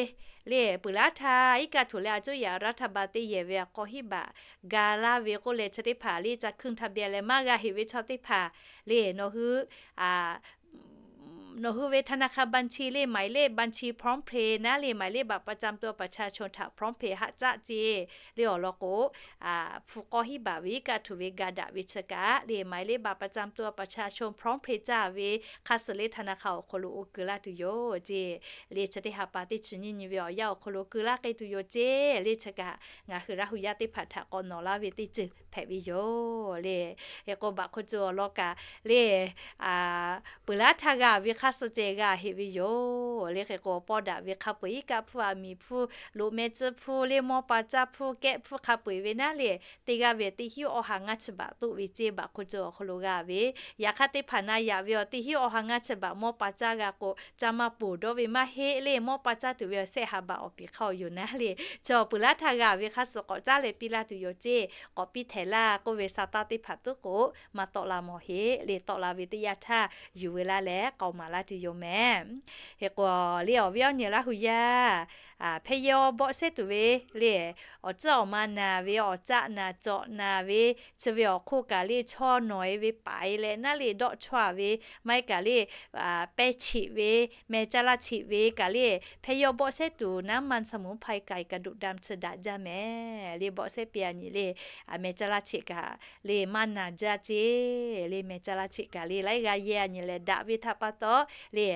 le peuˬ laˉ htaˇ iˉ kaˆ htuˬ leh a cuˇ yaꞈ รัฐบาล teˇ yehˬ ve k'aw hiˉ baꞈ ga laˇ ve k'oˆ leh, chi teˇ hpaˍ le ca ลงทะเบียน leh maˇ g'a heꞈ ve chaw teˇ hpaˍ le nawˬ hui nawˬ hui ve ธนาคาร บัญชี le หมายเลขบัญชี พร้อมเพย์ naˉ le หมายเลขบัตรประจำตัวประชาชน htaꞈ พร้อมเพย์ haˆ caˆ ceˇ le. Awˬ lawn k'o, hpu k'aw hiˉ baꞈ ve iˉ kaˆ htuˬ ve ga daꞈ ve chi kaꞈ le หมายเลขบัตรประจำตัวประชาชน พร้อมเพย์ caˇ ve hk'a suh le ธนาคาร awˬ hk'aw lo oˇ keu laˇ tuˬ yoˬ ceˇ. Le chi teˇ ha pa teˇ chi nyiˇ nyi ve awˬ yanˇ awˬ hk'aw lo keu laˇ k'ai tuˬ yoˬ ceˇ. Le chi kaꞈ ngaˬ hui Laˇ hu yaˇ teˇ hpaˍ htaꞈ k'awꞈ nawˬ laˇ ve teˇ ceuˬ hpehꞈ ve yoˬ le. Hk'e k'o, baꞈ hk'oˆ co awˬ lawn kaꞈ le peuˬ laˉ htaˇ g'a ve hk'a suh ceh g'a heꞈ ve yoˬ le. Hk'e k'o, pawˇ daꞈ ve hk'a peu-eˬ iˉ kaˆ hpfuhˇ, aˬ miˍ hpfuhˇ, loꞈ meh tcuhˇ hpfuhˇ le mawˇ pa caˇ hpfuhˇ kehˆ hpfuhˇ hk'a peu-eˬ ve naˉ le, teˇ g'aˇ ve teˇ hinˉ awˇ ha ngaˇ chi baꞈ toˆ ve ceˇ. Baꞈ hk'oˆ co awˬ hk'aw lo g'a ve, yaꞈ hk'aˇ teˇ hpaˍ na yaꞈ ve awˬ teˇ hinˉ awˇ ha ngaˇ chi baꞈ mawˇ pa caˇ g'a k'o, ca maˇ ponˬ dawˇ ve maˇ heˆ le. Mawˇ pa caˇ tuˬ ve awˬ shehˆ ha baꞈ awˬ piˍ hk'aˇ awˬ yoˬ naˉ le. Chi peuˬ laˉ htaˇ g'a ve hk'a suh k'awꞈ caˉ leh piˇ laˇ tuˬ yoˬ ceˇ. K'awꞈ piˇ htehꞈ laˇ k'oˆ ve sa taˇ teˇ hpaˍ tuˉ k'o, maˇ tawˆ la mawˬ heˆ le. Tawˆ la ve teˇ yanˇ htaˇ yuˬ veu laˇ leh k'aoˍ maˍ laˇ tuˬ yoˬ mehˍ. Hk'e k'o, le awˬ viˉ awˬ nyi Laˇ hu yaˇ, hpehˇ yawˇ bawˆ shehˉ tuˬ ve le, awˬ tcuhˉ awˬ ma naˬ ve, awˬ caˆ naˬ cawꞈ naˬ ve, chi ve awˬ hk'oˆ kaꞈ le chaw nawˬ e ve paˍ e leh naˉ le dawˆ chawˇ ve, maˇ heˆ kaꞈ le pehˇ cheꞈ ve, meh caˇ laˇ cheꞈ ve kaꞈ le, hpehˇ yawˇ bawˆ shehˉ tuˬ น้ำมันสมุนไพร ไก่กระดูกดำ chi daꞈ jaˇ mehˍ le. Bawˆ shehˉ piˇ a nyi le, meh caˇ laˇ cheꞈ kaꞈ le maˇ naˬ jaˇ ceˇ le. Meh caˇ laˇ cheꞈ kaꞈ le laiˉ g'a yehˇ a nyi leh daꞈ ve htaꞈ pa taw le,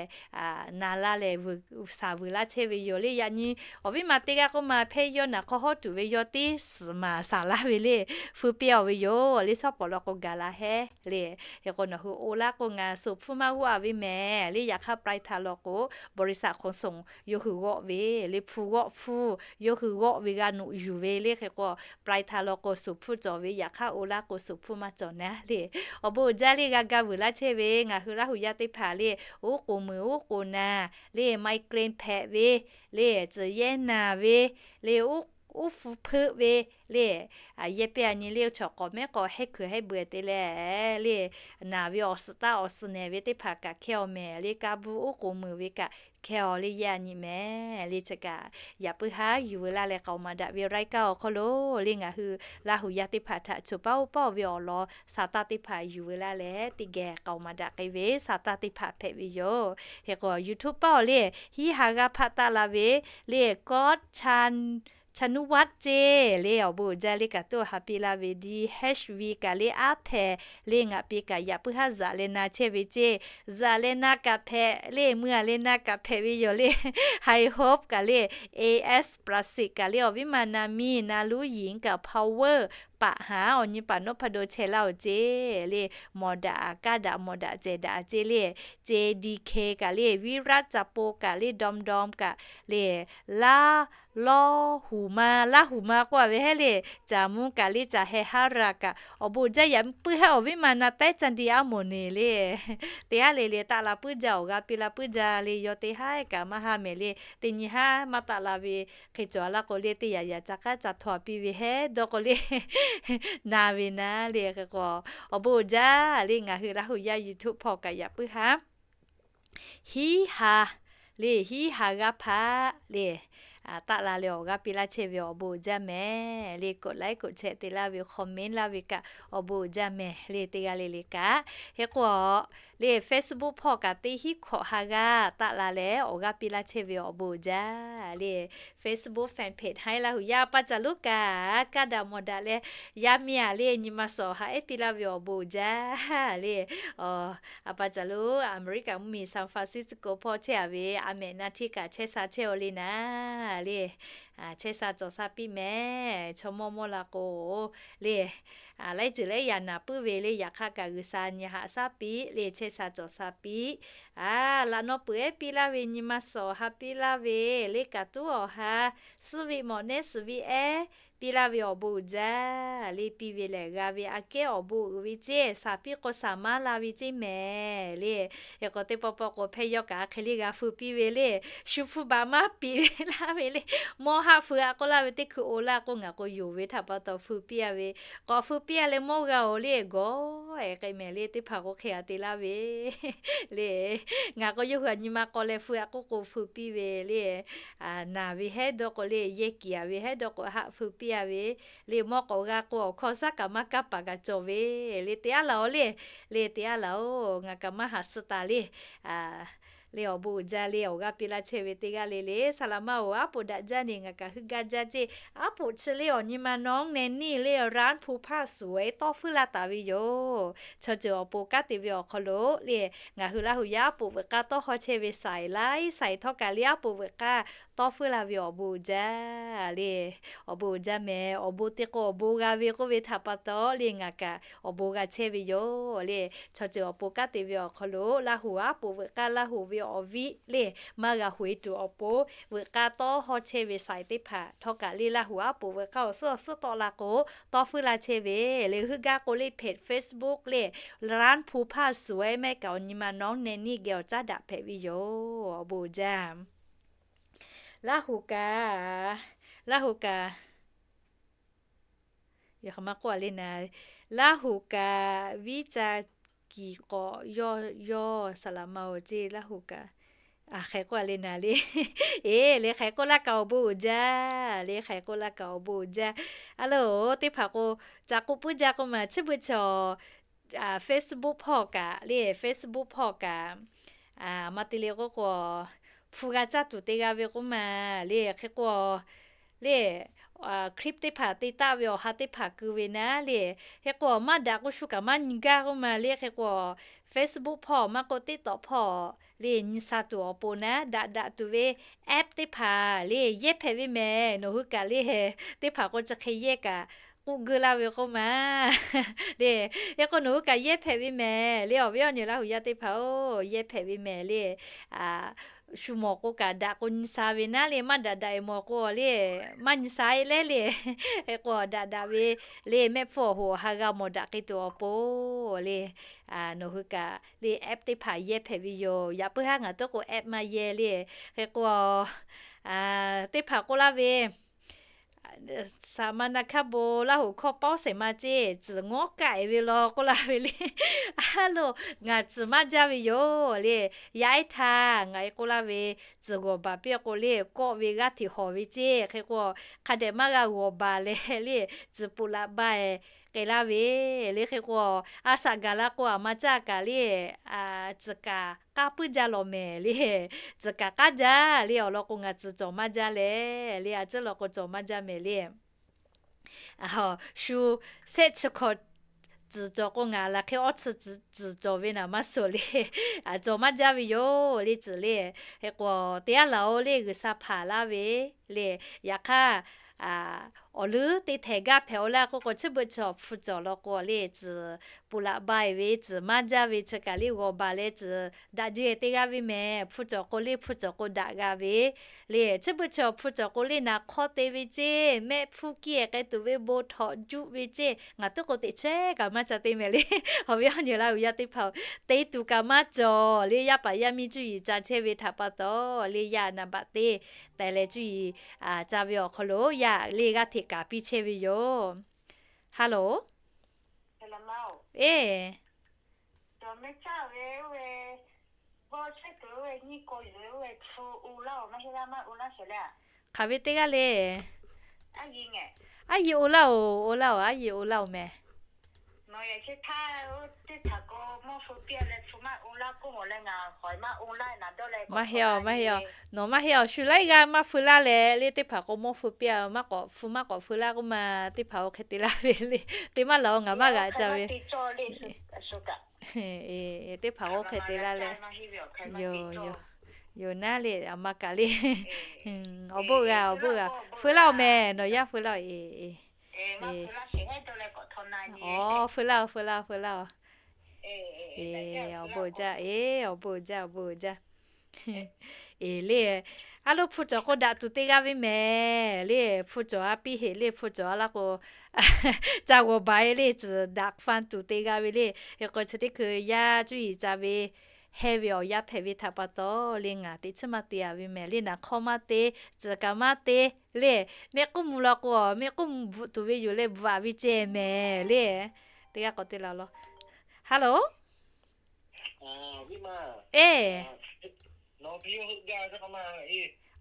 naˬ la leh vuiˬ shaˍ vuiˬ laˇ chehˇ ve yoˬ le. Yaꞈ nyi Awˬ viˉ ma teˇ g'aˇ k'oˆ ma hpehˇ yawˇ naˬ hk'aw hawˉ tuˬ ve yawˇ teˇ suhˍ maˍ saˍ laˇ ve le, feu piˇ-a ve yoˬ le, shawˉ pawˍ law k'o gaˬ la hehˉ le. Hk'e k'o nawˬ hui oˇ laˇ k'o ngaˬ suˍ hpfuhˇ maˇ g'uˇ-a ve mehˍ le. Yaꞈ hk'aˇ ปลายทาง law k'o บริษัทขนส่ง yawˇ hui g'awˆ ve le, hpu g'awˆ hpfuhˇ yawˇ hui g'awˆ ve g'a nuꞈ yuˬ ve le. Hk'e k'o ปลายทาง law k'o suˍ hpfuhˇ cawˬ ve, yaꞈ hk'aˇ oˇ laˇ k'o suˍ hpfuhˇ maˇ cawˬ naˉ le. Awˬ bon uiˍ jaˇ le, g'a ga vuiˬ laˇ chehˇ ve ngaˬ hui Laˇ huˍ yaˇ teˇ hpaˍ le, uˉ k'oˍ muiˬ uˉ k'oˍ naˍ le, migraine hpehꞈ ve le, tcuhˍ yehˇ naˬ ve le, uˉ hpu hpeuˆ ve le, yehˇ piˇ-a nyi le, chaw k'awꞈ mehˉ k'awꞈ hehˉ hkuiˬ hehˉ beuꞈ te leh le, naˬ ve awˬ suhˍ taˇ awˬ suhˍ nehˬ ve teˇ hpaˍ kaꞈ hkehˇ-aw mehˍ le, ka bvuhˇ uˉ k'oˍ muiˬ ve kaꞈ hkehˇ-aw le, yehˇ-a nyi mehˍ le. Chi kaꞈ yaꞈ puiˉ haˉ yuˬ veu laˇ leh k'aoˍ maˍ daꞈ ve รายการ awˬ hk'aw lo le, ngaˬ hui Laˇ huˍ yaˇ teˇ hpaˍ htaꞈ choˬ paˇ oˇ paˇ-oˬ ve awˬ lawn sa taˇ teˇ hpaˍ yuˬ veu laˇ leh, teˇ geh k'aoˍ maˍ daꞈ k'ai ve sa taˇ teˇ hpaˍ hpehꞈ ve yoˬ. Hk'e k'o YouTube paˇ-oˬ le, hiˉ ha g'aˇ hpaˆ taˆ la ve le, กอด ชานุวัฒน์ ceˇ le, awˬ bon uiˍ jaˇ le, kaꞈ tuˉ awˬ ha piˇ laˇ ve, D H V kaꞈ le, aˉ hpehꞈ le, ngaˬ piˇ kaꞈ yaꞈ puiˉ haˉ zaꞈ leh na chehˇ ve ceˇ. Zaꞈ leh na kaꞈ hpehꞈ le, mui-a leh na kaꞈ hpehꞈ ve yoˬ le. High Hope kaꞈ le, A S Prasiꞈ kaꞈ le, awˬ viˉ ma na miˇ na luˉ yiˍ kaꞈ Power paˍ haˍ awˬ nyi paˍ นพดล chehˇ laˇ-oˬ ceˇ le. Mawˬ daꞈ kaˇ daꞈ mawˬ daꞈ cehˬ daꞈ ceˇ le. Ceˇ D K kaꞈ le, Virat Capo kaꞈ le, Dawm Dawm kaꞈ le, Laˇ lawˇ huˍ ma, Laˇ huˍ ma k'oˆ-a ve hehˉ le, Caˍ mvuhˇ kaꞈ le, Caˍ heh haˉ raꞈ kaꞈ awˬ bon uiˍ jaˇ. Yaꞈ puiˉ haˉ awˬ viˉ ma na taiˉ ca di aˉ mawˬ neˬ le. Teˇ haˉ le le taˆ la puiˉ jaˇ, awˬ g'a piˇ la puiˉ jaˇ le, yawˇ teˇ haˉ kaꞈ maˇ haˉ mehˍ le. Teˇ nyi haˉ maˇ taˆ la ve hk'e cawˬ laˇ k'o le, teˇ yaꞈ yaꞈ ca k'aˉ ca htaw piˇ ve hehˉ dawˇ k'o le, na ve naˉ le. Hk'e k'o awˬ bon uiˍ jaˇ le, ngaˬ hui Laˇ huˍ yaˇ YouTube hpawˇ kaꞈ yaꞈ puiˉ haˉ hiˉ ha le, hiˉ ha g'aˇ hpaˆ le, taˆ la leh awˬ g'a piˇ laˇ chehˇ ve awˬ bon uiˍ jaˇ mehˍ le. กดไลค์ กดแชร์ te laˇ ve, comment laˇ ve kaꞈ awˬ bon uiˍ jaˇ mehˍ le, teˇ g'aˇ le le kaꞈ. Hk'e k'o le, Facebook hpawˇ kaꞈ teˇ hiˉ hkawꞈ ha g'aˇ taˆ la leh awˬ g'a piˇ laˇ chehˇ ve awˬ bon uiˍ jaˇ le. Facebook fan page haiˉ Laˇ huˍ yaˇ pa caˬ lonˉ kaꞈ kaˇ daꞈ mawˬ daꞈ leh yaˇ miˇ-a le, nyi ma suhˍ haꞈ ehˉ piˇ laˇ ve awˬ bon uiˍ jaˇ le. A pa caˬ lonˉ America mvuhˇmiˬ San Francisco hpawˇ chehˇ-a ve a mehꞈ na htiˇ kaꞈ chehˇ sha chehˇ-aw le naˉ le. Chehˇ sha cawˬ sha piˇ mehˍ. Chaw mawˇ mawˇ la k'o le, laiˉ ceuˬ laiˉ yaꞈ naˍ puiˉ ve le, yaꞈ hk'aˇ kaꞈ G'uiˬsha nyi haꞈ shaˉ piˇ le, chehˇ sha cawˬ sha piˇ. A, laꞈ naw peuˬ ehˉ piˇ laˇ ve, nyi ma suhˍ haꞈ piˇ laˇ ve le, kaꞈ tuˉ awˬ ha suhˉ ve mawꞈ nehˉ suhˍ ve ehˉ piˇ laˇ ve awˬ bon uiˍ jaˇ le. Piˇ ve lehˬ g'a ve aꞈ kehˉ awˬ bon uiˍ ve ceˇ, shaˍ piˇ k'o shaˍ maˇ la ve ceˇ mehˍ le. Hk'e k'o teˇ pawˆ pawˆ k'o hpehˇ yawˇ kaꞈ hk'e le g'a feu piˇ ve le, shu hpu baˬ maˇ piˍ laˇ ve le. Mawˇ haˆ feu-a k'oˆ laˇ ve teˇ hkui oˬ laˇ k'o, ngaˬ k'o yonˍ ve htaꞈ pa taw feu piˇ-a ve, k'awꞈ feu piˇ-a leh mawˇ g'a-oˬ le, gawˬ-e k'ai mehˍ le, teˇ hpaˍ k'o hk'e-a te laˇ ve le. Ngaˬ k'o yawˇ hui-a nyi ma k'aw leh feu-a k'oˆ k'o feu piˇ ve le. Naˬ ve hehˉ dawˇ k'o le, yehˇ kiˍ-a ve hehˉ dawˇ k'o haˆ feu piˇ-a ve le. Mawˇ k'awꞈ g'a k'o awˬ hkawˇ shaˉ kaꞈ maˇ kaˇ paˍ kaꞈ cawˬ ve le. Te aˉ laˬ-oˬ le, le te aˉ laˬ-oˬ, ngaˬ kaꞈ maˇ haꞈ suh taˍ le. Le awˬ bon uiˍ jaˇ le, awˬ g'a piˇ laˇ chehˇ ve teˇ g'aˇ le le, saˍ laˍ maˇ-oˬ, aˉ poꞈ daꞈ jaˇ ne, ngaˬ kaꞈ hui gaˇ jaˇ ceˇ. Aˉ poꞈ chi le awˬ nyi ma nawˉ neh niˇ le, ร้านภูผาสวย tawˇ feuˉ laˇ taˍ ve yoˬ. Chaw ceuˬ awˬ pon kanˉ te ve awˬ hk'aw lo le, ngaˬ hui Laˇ huˍ yaˇ aˉ poꞈ veuꞈ k'aˇ tawˇ hawˇ chehˇ ve saiˍ laiˉ saiˍ htawˇ kaꞈ le, aˉ poꞈ veuꞈ k'aˇ tawˇ feuˉ laˇ ve awˬ bon uiˍ jaˇ le. Awˬ bon uiˍ jaˇ mehˍ. Awˬ bon te k'o awˬ bon g'a ve k'oˆ ve htaꞈ pa taw le, ngaˬ kaꞈ awˬ bon g'a chehˇ ve yoˬ le. Chaw ceuˬ awˬ pon kanˉ te ve awˬ hk'aw lo Laˇ huˍ aˉ poꞈ veuꞈ k'aˇ, Laˇ huˍ ve awˬ viˉ le, maˇ g'a hoꞈ-e tuˬ awˬ pon veuꞈ k'aˇ tawˇ hawˇ chehˇ ve saiˍ teˇ hpaˍ htawˇ kaꞈ le, Laˇ huˍ aˉ poꞈ veuꞈ k'aˇ awˬ suhˉ awˬ suhˉ tawˆ la k'o tawˇ feuˉ laˇ chehˇ ve le. Hui gaˇ k'o le, page Facebook le, ร้านภูผาสวย mehˆ kaꞈ awˬ nyi ma nawˉ neh niˇ geh awˬ caˉ daꞈ hpehꞈ ve yoˬ. Awˬ bon uiˍ jaˇ. Laˇ huˍ kaꞈ, Laˇ huˍ kaꞈ, Laˇ huˍ kaꞈ viˉ ca kiˍ k'awꞈ yawˇ yawˇ saˍ laˍ ma-oˬ ceˇ, Laˇ huˍ kaꞈ. Hk'e k'oˆ-a le naˍ le. Eˬ, le hk'e k'oˆ laˇ kaꞈ awˬ bon uiˍ jaˇ le, hk'e k'oˆ laˇ kaꞈ awˬ bon uiˍ jaˇ. A loˬ, teˇ hpaˍ k'o, ca k'oˆ puiˉ jaˇ k'oˆ ma, chi beuꞈ chaw Facebook hpawˇ kaꞈ le, Facebook hpawˇ kaꞈ, maˇ te le k'oˆ k'o, hpu g'a caˇ tuˬ te g'a ve k'oˆ ma le. Hk'e k'o le, clip teˇ hpaˍ te taˆ ve awˬ ha teˇ hpaˍ keu ve naˉ le. Hk'e k'o maˇ daꞈ k'o shu kaꞈ maˇ nyi gaˇ k'oˆ ma le. Hk'e k'o Facebook hpawˇ maˇ k'oˆ TikTok hpawˇ le nyi sha tuˬ awˬ pon naˉ daꞈ daꞈ tuˬ ve app teˇ hpaˍ le yehˇ hpehꞈ ve mehˍ. Nawˬ hui kaꞈ le teˇ hpaˍ k'o chi hk'e yehˇ kaꞈ k'oˆ geu laˇ ve k'oˆ ma le. Hk'e k'o nawˬ hui kaꞈ yehˇ hpehꞈ ve mehˍ le. Awˬ viˉ awˬ nyi Laˇ huˍ yaˇ teˇ hpaˍ-oˬ, yehˇ hpehꞈ ve mehˍ le. Shu mawˬ k'o kaꞈ daꞈ k'o nyi sha ve naˉ le, maˇ daꞈ daꞈ-e mawˬ k'o le, maˇ nyi sha-e leh le. Hk'e k'o daꞈ daꞈ ve le mehˆ hpfuhˇ awˬ hoꞈ awˬ ha g'a mawˬ daꞈ k'ai tuˬ awˬ pon le, nawˬ hui kaꞈ le app teˇ hpaˍ yehˇ hpehꞈ ve yoˬ. Yaꞈ puiˉ haˉ ngaˬ tuˉ k'o app maˇ yehˇ le. Hk'e k'o teˇ hpaˍ k'oˆ laˇ ve, Saˍ ma na hkaˇ bon Laˇ huˍ hkawˇ pawˇ shehˍ ma ceˇ, tcuhˍ ngawˉ kaˆ-e ve law k'oˆ laˇ ve le. A lo, ngaˬ tcuhˍ maˇ jaˇ ve yoˬ le. Yaˇ ehˉ htaˇ ngaˬ e k'oˆ laˇ ve, tcuhˍ g'awˬ baˬ piˇ k'o le, kawˆ ve g'aˇ hteꞈ hawˬ ve ceˇ. Hk'e k'o hk'a dehꞈ maˇ g'a g'awˬ baˬ leh le, tcuhˍ puꞈ laꞈ ba-e k'ai laˇ ve le. Hk'e k'o a shaꞈ gaˬ la k'o aˬ ma caˇ kaꞈ le, tcuhˍ kaˍ k'aˉ puiˉ jaˇ lawˬ mehˍ le. Tcuhˍ kaˍ k'aˉ jaˇ le. Awˬ lawn k'o ngaˬ tcuhˍ cawˬ maˇ jaˇ leh le, a ciˉ law k'o cawˬ maˇ jaˇ mehˍ le. Shu shehˆ chi hkawꞈ tcuhˍ cawˬ k'o ngaˬ laˬ hk'e awˇ chi tcuhˍ cawˬ ve naˍ maˇ suhˍ le. Cawˬ maˇ jaˇ ve yoˬ le tcuhˍ le. Hk'e k'o teˇ g'aˇ laˬ-oˬ le, G'uiˬsha hpaˍ laˇ ve le. Yaꞈ hk'aˇ awˬ leuˉ teˇ htehˍ gaˇ hpehꞈ-oˬ laˇ k'oˆ k'o, chi beuꞈ chi awˬ hpu cawˬ law k'o le, tcuhˍ puꞈ laꞈ ba-e ve, tcuhˍ maˇ jaˇ ve chi kaꞈ le g'awˬ baˬ leh tcuhˍ daꞈ jeˇ teˇ g'aˇ ve mehˍ. Hpu cawˬ k'o le hpu cawˬ k'o daꞈ g'a ve le. Chi beuꞈ chi awˬ hpu cawˬ k'o le naˍ hk'awˇ te ve ceˇ, mehˆ hpfuhˇ kiˇ-e k'ai tuˬ ve bon htawnˍ juˆ ve ceˇ. Ngaˬ tuˉ k'o teꞈ chehˇ kaꞈ maˇ ca te mehˍ le. Awˬ viˉ awˬ nyi Laˇ huˍ yaˇ teˇ hpaˍ-oˬ, te tuˬ kaꞈ maˇ cawˬ le. Yaˇ paˍ yaˇ miˇ cuˇ yiˍ ca chehˇ ve htaꞈ pa taw le, yaˇ naˍ baꞈ te tehꞈ leh cuˇ yiˍ ca ve awˬ hk'aw lo yaˇ le g'aˇ hteꞈ kaˍ piˇ chehˇ ve yoˬ. Hello, e, hk'aˬ ve teˇ g'aˇ le. Aˉ yi oˇ laˇ-oˬ, oˇ laˇ-oˬ, aˉ yi oˇ laˇ-oˬ mehˍ. Maˇ heˆ-oˬ, maˇ heˆ-oˬ, nawˬ maˇ heˆ-oˬ. Shu laiˉ g'aˇ maˇ feu laˇ leh le, teˇ hpaˍ k'o mawˇ feu piˇ-a, maˇ k'awꞈ feu maˇ k'awꞈ feu laˇ k'oˆ ma, teˇ hpaˍ-oˬ hk'e te laˇ ve le. Teˇ maˇ laˬ-oˬ, ngaˬ maˇ g'a ca ve. Teˇ hpaˍ-oˬ hk'e te laˇ leh, yoˬ, yoˬ naˉ le, aˬ ma kaꞈ le. Awˬ bon g'a, awˬ bon g'a, feu laˇ-oˬ mehˍ, nawˬ yaˇ feu laˇ-oˬ, e, e, e, aˬ, feu laˇ-oˬ, feu laˇ-oˬ, feu laˇ-oˬ. E, awˬ bon jaˇ, e, awˬ bon jaˇ, awˬ bon jaˇ. E le, a lo hpu cawˬ k'o daꞈ tuˬ teˇ g'aˇ ve mehˍ le. Hpu cawˬ a piˇ heꞈ le, hpu cawˬ a laˇ k'o ca g'awˬ baˬ-e le, tcuhˍ daꞈ fanˇ tuˬ teˇ g'aˇ ve le. Hk'e k'o chi teˇ hkui yaˇ cuˇ yiˍ ca ve hehˇ ve awˬ yaˇ hpehꞈ ve htaꞈ pa taw le, ngaˬ teꞈ chiˉ maˇ te-a ve mehˍ le. Naˍ hk'awˇ maˇ te, tcuhˍ kaꞈ maˇ te le. Mehˆ k'uˉ mvuh law k'o, mehˆ k'uˉ mvuh bvuhꞈ tuˬ ve yoˬ leh bvuhꞈ-a ve ceh mehˍ le. Teˇ g'aˇ k'awꞈ te laˬ law. Hello, e,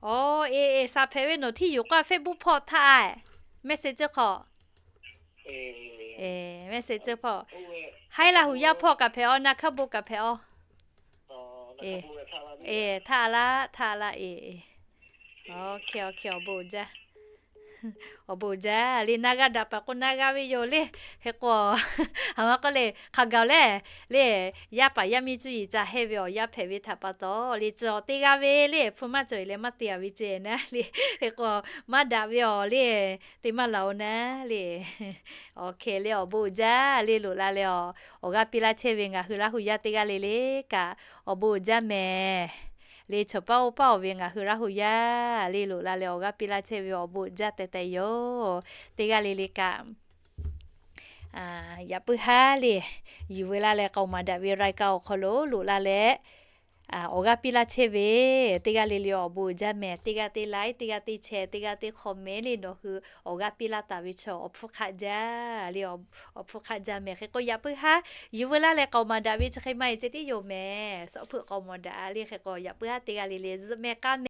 aˬ, e, e, sha hpehꞈ ve nawˬ ที่อยู่ k'o Facebook hpawˇ htaˇ, Messenger hk'aw, Messenger hpawˇ, Haiˉ Laˇ huˍ yaˇ hpawˇ kaꞈ hpehꞈ-aw, na hkaˇ bon kaꞈ hpehꞈ-aw. E, htaˇ laˇ, htaˇ laˇ, e, e, awˬ bon jaˇ. Awˬ bon jaˇ le, na g'a daꞈ paˍ k'o na g'a ve yoˬ le. Hk'e k'o aˬ ma k'oˆ le, hk'aˬ gaˬ-oˬ lehˬ le, yaˇ paˍ yaˇ miˇ cuˇ yiˍ ca hehˇ ve awˬ yaˇ hpehꞈ ve htaꞈ pa taw le, tcuhˍ awˬ teˇ g'aˇ ve le, hpu maˇ cawˬ-e leh maˇ te-a ve ceh naˉ le. Hk'e k'o maˇ daꞈ ve awˬ le, te maˇ laˬ-oˬ naˉ le. Awˬ hk'e le awˬ bon jaˇ le, loꞈ la leh awˬ g'aˇ piˇ laˇ chehˇ ve ngaˬ hui Laˇ huˍ yaˇ teˇ g'aˇ le le kaꞈ awˬ bon jaˇ mehˍ. Le chaw paˇ oˇ paˇ-oˬ ve ngaˬ hui Laˇ huˍ yaˇ le loꞈ la leh awˬ g'aˇ piˇ laˇ chehˇ ve awˬ bon jaˇ teh teh yoˬ. Teˇ g'aˇ le le kaꞈ yaꞈ puiˉ haˉ le yuˬ veu laˇ leh k'aoˍ maˍ daꞈ ve รายการ awˬ hk'aw lo loꞈ la leh awˬ g'aˇ piˇ laˇ chehˇ ve teˇ g'aˇ le le awˬ bon jaˇ mehˍ. Teˇ g'aˇ teˇ like, teˇ g'aˇ teˇ share, teˇ g'aˇ teˇ comment le nawˬ hui awˬ g'aˇ piˇ laˇ taˍ ve chaw awˬ hpfuhˇ hk'aˆ jaˇ le, awˬ hpfuhˇ hk'aˆ jaˇ mehˍ. Hk'e k'o yaꞈ puiˉ haˉ yuˬ veu laˇ leh k'aoˍ maˍ daꞈ ve chi hk'e maˇ heˆ ceh tiˉ yoˬ mehˍ. Sawˉ hpeuꞈ k'aoˍ maˍ daꞈ le. Hk'e k'o yaꞈ puiˉ haˉ teˇ g'aˇ le le zuhꞈ mehˍ k'aˇ mehˍ.